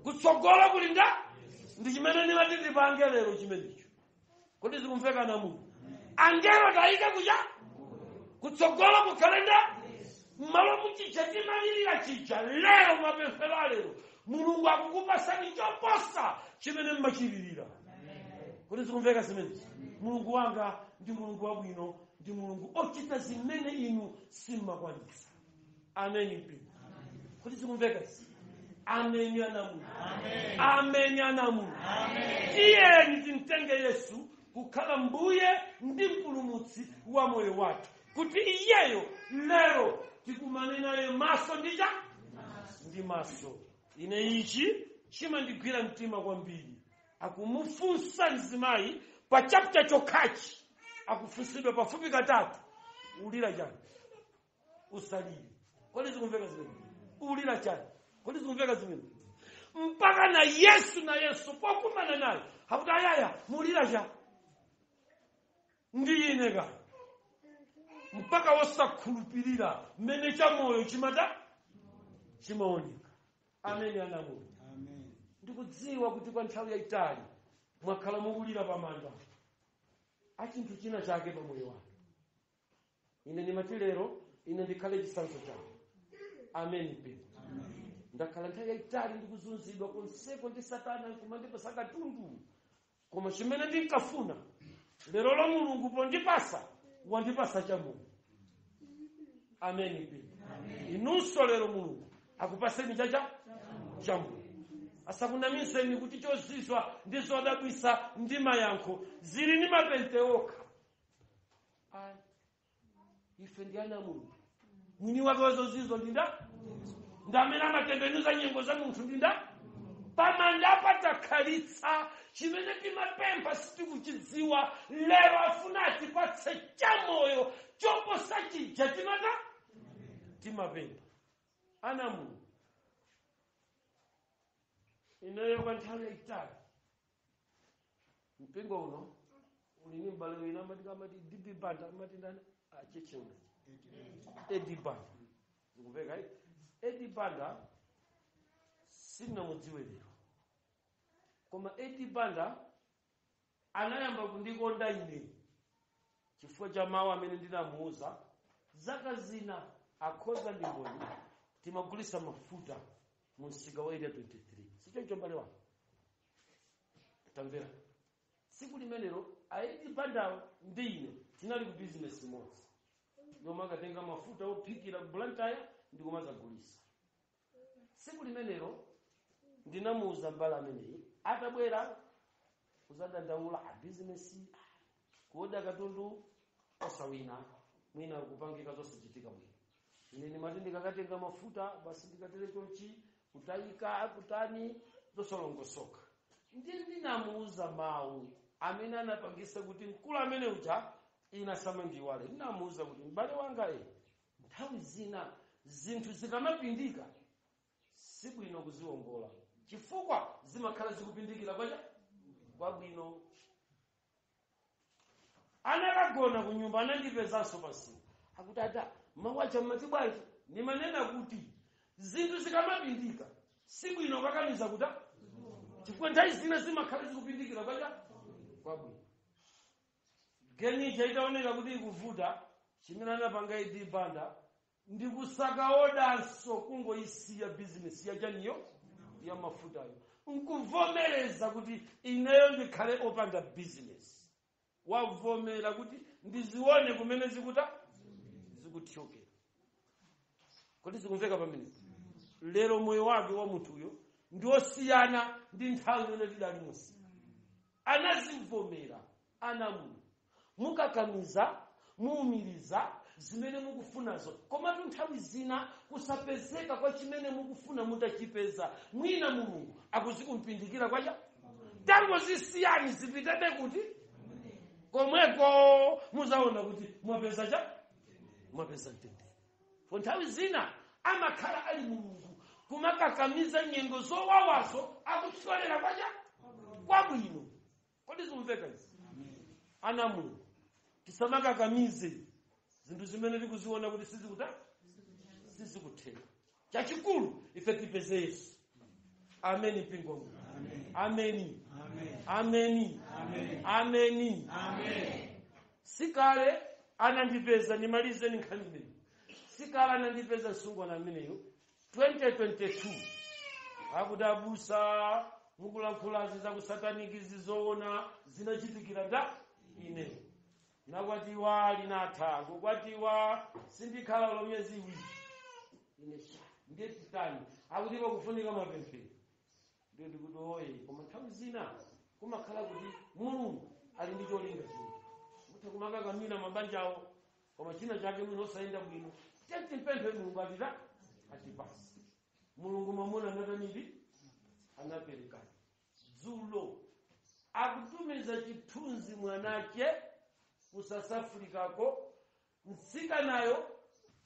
kutsogolo kuli nda ndi chimene ndimati ndipange lero chimenecho. Kodi zikumveka namu? Angelo tayike kuja kutsogolo kukhale nda mmalo muchija timalirira chija. Lero mapemphero alero, Mulungu akukupasani choposa chimene mmachilirira. Kodi zikumveka zimenezi? Mulungu wanga ndi Mulungu wabwino, ndi Mulungu ochita zimene inu simmakwanitsa. Ameni, mpingo. Kodi zikumveka izi? Ameni, ana Mulungu. Ameni, ana Mulungu. Tiyeni timtenge Yesu kukhala Mbuye ndi Mpulumutsi wa moyo wathu, kuti iyeyo lero tikumane naye maso ndicha ndi maso. Ine ichi chimandigwira mtima kwambiri. Akumufunsa mzimayi pa chapter chokhachi, akufunsidwa pafupi katatu, "Ulira chani? Usalire." Kodi zikumveka zimene? "Ulira chani?" Kodi zikumveka zimene? Mpaka na Yesu na Yesu pokumana naye akuti, "Ayaya, mulira cha ndi ine ka?" Mpaka wosakhulupirira mmene chamoyo chimata chimaoneka. Amene ana Mulungu.
Amen.
Ndikudziwa kuti kwa nthawi yayitali mwakhala mukulira pamanda a chinthu china chake pamoyo wanu. Ine ndimati lero ine ndikhale chitsanzo chanu. Amen, people. Ndakhala nthawi yayitali ndikuzunzidwa konseko ndi Satana nkumandipasa katundu, koma chimene ndinkafuna lero lo Mulungu pondipasa wandipasa cha moyo. Amen, people. Inunso lero Mulungu akupaseni chacha cha moyo. Asakunamizeni kuti chozizwa ndi zodabwisa ndi mayankho zili ndi mapente okha. Ayi, ife ndi ana Mulungu. Mwini wake wazozizwa ndinda ndi amene amatembenuza nyengo za munthu ndinda pamanda patakhalitsa. Chimene timapempha sitikuchidziwa. Lero afuna atipatse chamoyo choposa chija timata timapempha. Ana Mulungu. Ineyo kwa nthawi yayitali, mpingo uno uli ni m'bale wina amati DB Banda, amati ndani, acheche uno, Edi Banda, zikumveka eh? Edi Banda sinamudziwe lero, koma Edi Banda anayamba kundikonda ine chifukwa cha mawu amene ndinamuuza zaka zina. Akhoza ndi mboni, timagulisa mafuta mu msika wa Area 23, sichoncho mbale wanu? Tamvera, tsiku limenelo aedi Bandawo ndi ine tinali ku bizinesi imodzi yomwe akatenga mafuta ophikira ku Blantyre ndi kumazagulisa. Tsiku limenelo ndinamuuza mbale ameneyi atabwera kuzadandaula a bizinesi, kuoda katundu osawina, mwina kupangika zosachitika bwino. Ine ndimati ndikakatenga mafuta basi, ndikatere chonchi, kutayika, kutani, zosalongosoka. Ndi ndinamuuza mawu amene anapangisa kuti mkulu amene uja ina samandiwale. Ndinamuuza kuti, "M'bale wanga, nthawi zina zinthu zikamapindika sibwino kuziwongola, chifukwa zimakhala zikupindikira kwacha kwabwino." Anakagona ku nyumba, anandipezanso pansiku, akuti, "Ata mawu aja mmati bwanji?" Nimanena kuti zinthu zikamapindika sibwino kakamiza kuta, chifukwa nthawi zina zimakhala zikupindikira kwacha kwabwino. Genicha itaoneka kuti ikuvuta, chimene anapanga Edi Banda ndikusaka odanso, kungoyisiya bizinesi yachaniyo ya mafutayo, nkuvomereza kuti ineyo ndikhale opanda bizinesi. Wavomera kuti ndizione kumene zikuta zikuthyokera. Kodi zikumveka pamene? Lero moyo wake wa munthuyo ndiosiyana ndi nthawi imene tidali musika. Anazivomera. Ana muno mukakamiza, muumiriza zimene mukufunazo, komatu nthawi zina kusapezeka kwa chimene mukufuna mutachipeza, mwina Mulungu akuzikumpindikira kwacha. Tangozisiyani zipitebe kuti komweko, muzaona kuti mwapeza cha mwapeza mtendere. Po nthawi zina amakhala ali Mulungu kumakakamiza nyengo zowawazo, akutsolera kwacha kwabwino. Kodi zikumveka izi, ana Mulungu? Tisamakakamize zinthu zimene tikuziona kuti sizikuta sizikutheka. Chachikulu ife tipeze Yesu. Ameni, mpingo. Ameni, ameni, ameni. Sikale anandipeza, nimalize ni nkhani imeneyi. Sikale anandipeza msungwana ameneyo 2022, akuti, "Abusa, mukulankhulazi zakusatanikizi zoona zinachitikira nda ine. Nakwatiwa, linatha kukwatiwa, sindikhala lo myezi 2." Ine sha, ndiye titani? Akuti pakufunika mapemphero. Ndiye ndikuti oye, koma nthawi zina kumakhala kuti Mulungu ali ndi cholinga china. Mutha kumakakamira mabanjawo, koma china chake mwina osayenda bwino. Timpemphe Mulungu atita atipasi. Mulungu mwamuna anatanidi anaperekani. Dzulo akutumiza chithunzi, mwanache ku South Africako, mtsikanayo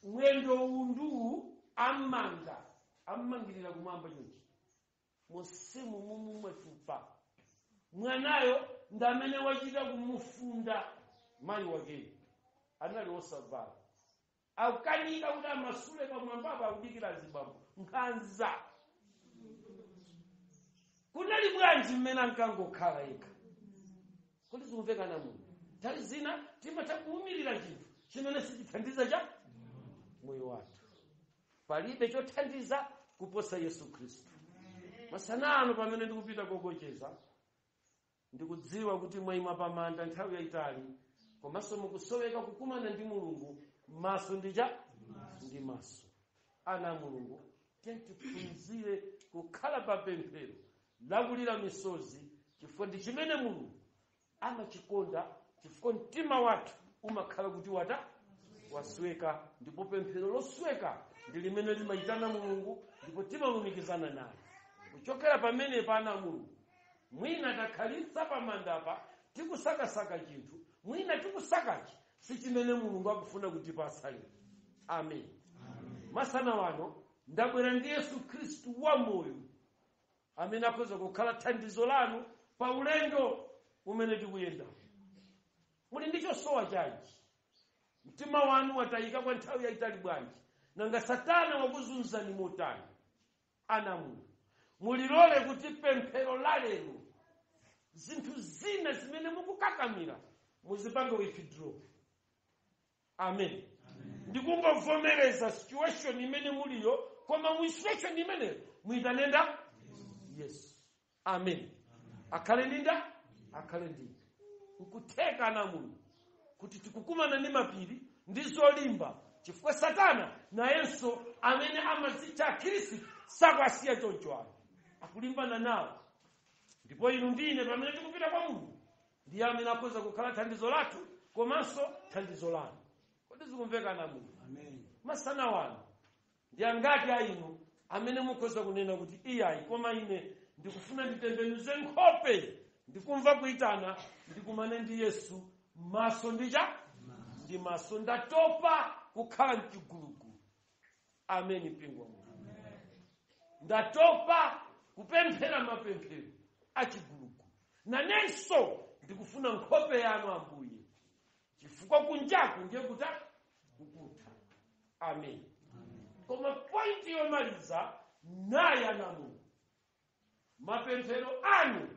mwendo unduwu amanga, ammangirira kumwamba chonchi, musimu mumu mwatupa. Mwanayo ndamene wachita kumufunda mayi wakeyo, anali wosavala, akukanika kuti amasule pamwambapo, akudikira azibambo. Nkhanza kunali bwanji mmene ankangokhala yekha? Kuti zikumvekana muno? Nthawi zina timatha kuwumirira chinthu chimene sichithandiza cha moyo wathu. Palibe chothandiza kuposa Yesu Khristu. Masana ano pamene ndikupita kokocheza, ndikudziwa kuti mwayima pamanda nthawi yayitali, komanso mukusoweka kukumana ndi Mulungu maso ndi ndi maso. Ana a Mulungu, tiphunzire kukhala pa pemphero lakulira misozi, chifukwa ndi chimene Mulungu amachikonda, chifukwa mtima wathu umakhala kuti wata wasweka, ndipo pemphero losweka ndi limene limayitana Mulungu, ndipo timalumikizana naye. Kuchokera pamene pana Mulungu, mwina takhalitsa pamandapa tikusakasaka chinthu, mwina tikusakachi si chimene Mulungu akufuna kutipatsa lero. Amen. Masana wano ndabwera ndi Yesu Khristu wamoyo. amene akhoza kukhala thandizo lanu pa ulendo umene tikuyenda. Muli ndi chosowa chanji? Mtima wanu watayika kwa nthawi yayitali bwanji? Nanga Satana wakuzunzani motani? Ana mulilole kuti pemphero la lero, zinthu zina zimene mukukakamira muzipange withdraw. Amen. Ndikungovomereza situation imene muliyo, koma mu situation imeneyo muyitanenda Yesu. Amen. Akhale ndinda, akhale ndinda. Nkutheka na Mulungu kuti tikukumana ndi mapiri ndi zolimba, chifukwa Satana nayenso amene amazitcha Khristu sakuasiya choncho ayo, akulimbana nawo. Ndipo inu ndine pamene tikupita kwa Mulungu, ndiye amene akhoza kukhala thandizo lathu komanso thandizo lanu. Kodi zikumveka na Mulungu?
Amen.
Masana wanu ndi angati a inu amene mukhoza kunena kuti iyayi, koma ine ndikufuna nditembenuze nkhope, ndikumva kuyitana, ndikumane ndi Yesu maso ndicha ndi maso, ndatopa kukhala mchigulugulu. Ameni. Mpingo wa Mulungu, ndatopa kupemphera mapemphero achigulugulu, nanenso ndikufuna nkhope yanu Ambuye, chifukwa kunjaku ndiye kuta kukutha. Amen. Koma point yomaliza naye ana Mulungu, mapemphero anu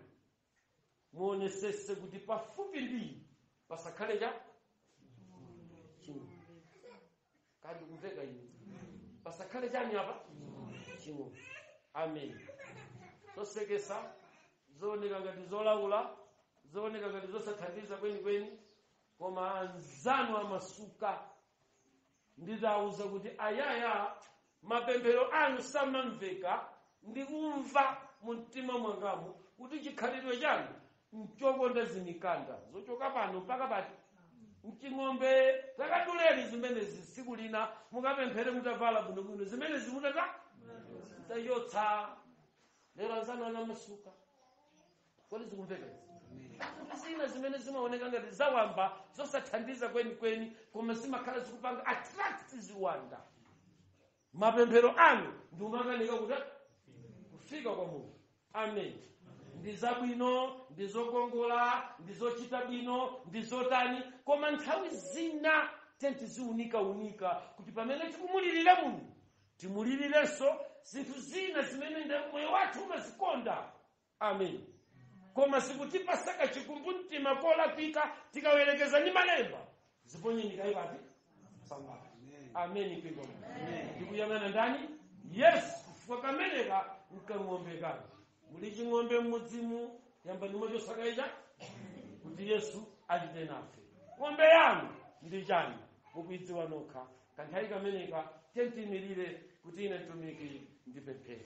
muonesese kuti pafupi ndi pasakhale cha ching'ombe. Kandi kumveka inu? Pasakhale chani apa? Ching'ombe. Amen. Zosekesa, zooneka ngati zolaula, zooneka ngati zosathandiza kwenikweni, koma anzanu amasuka. Nditawuza kuti ayaya, mapemphero anu samamveka, ndikumva mu mtima mwangamu kuti chikhalidwe chanu nchokonda zimikanda zochoka pano mpaka pati mching'ombe. Takatuleni zimenezi, tsiku lina mukapemphere mutavala bwinobwino, zimenezi mutata mutachotsa. Lero anzanu anamasuka. Kodi zikumveka izi? Zina zimene zimaoneka ngati zawamba, zosathandiza kwenikweni, koma zimakhala zikupanga attract ziwanda. Mapemphero anu ndi umakanika kuti kufika kwa Mulungu. Amen. Ndi zabwino, ndi zokongola, ndi zochita bwino, ndi zotani, koma nthawi zina tentiziunika-unika kuti pamene tikumulirira Mulungu, timulirirenso zinthu zina zimene ndi moyo wathu umazikonda. Amen. Koma sikutipasaka chikumbumtima kolakwika tikawerekeza ndi malemba. Ziponyeni kaipati pambali. Amen. Mpingo, ndikuyang'ana ndani? Yesu. Chifukwa kameneka nkang'ombe kanu. Muli ching'ombe mmudzimu, yamba ndimochosakaija kuti Yesu achite nafe. Ng'ombe yanu ndi chani? Mukuidziwa nokha. Kanthawi kameneka tentimirire kuti ine mtumiki ndipemphere.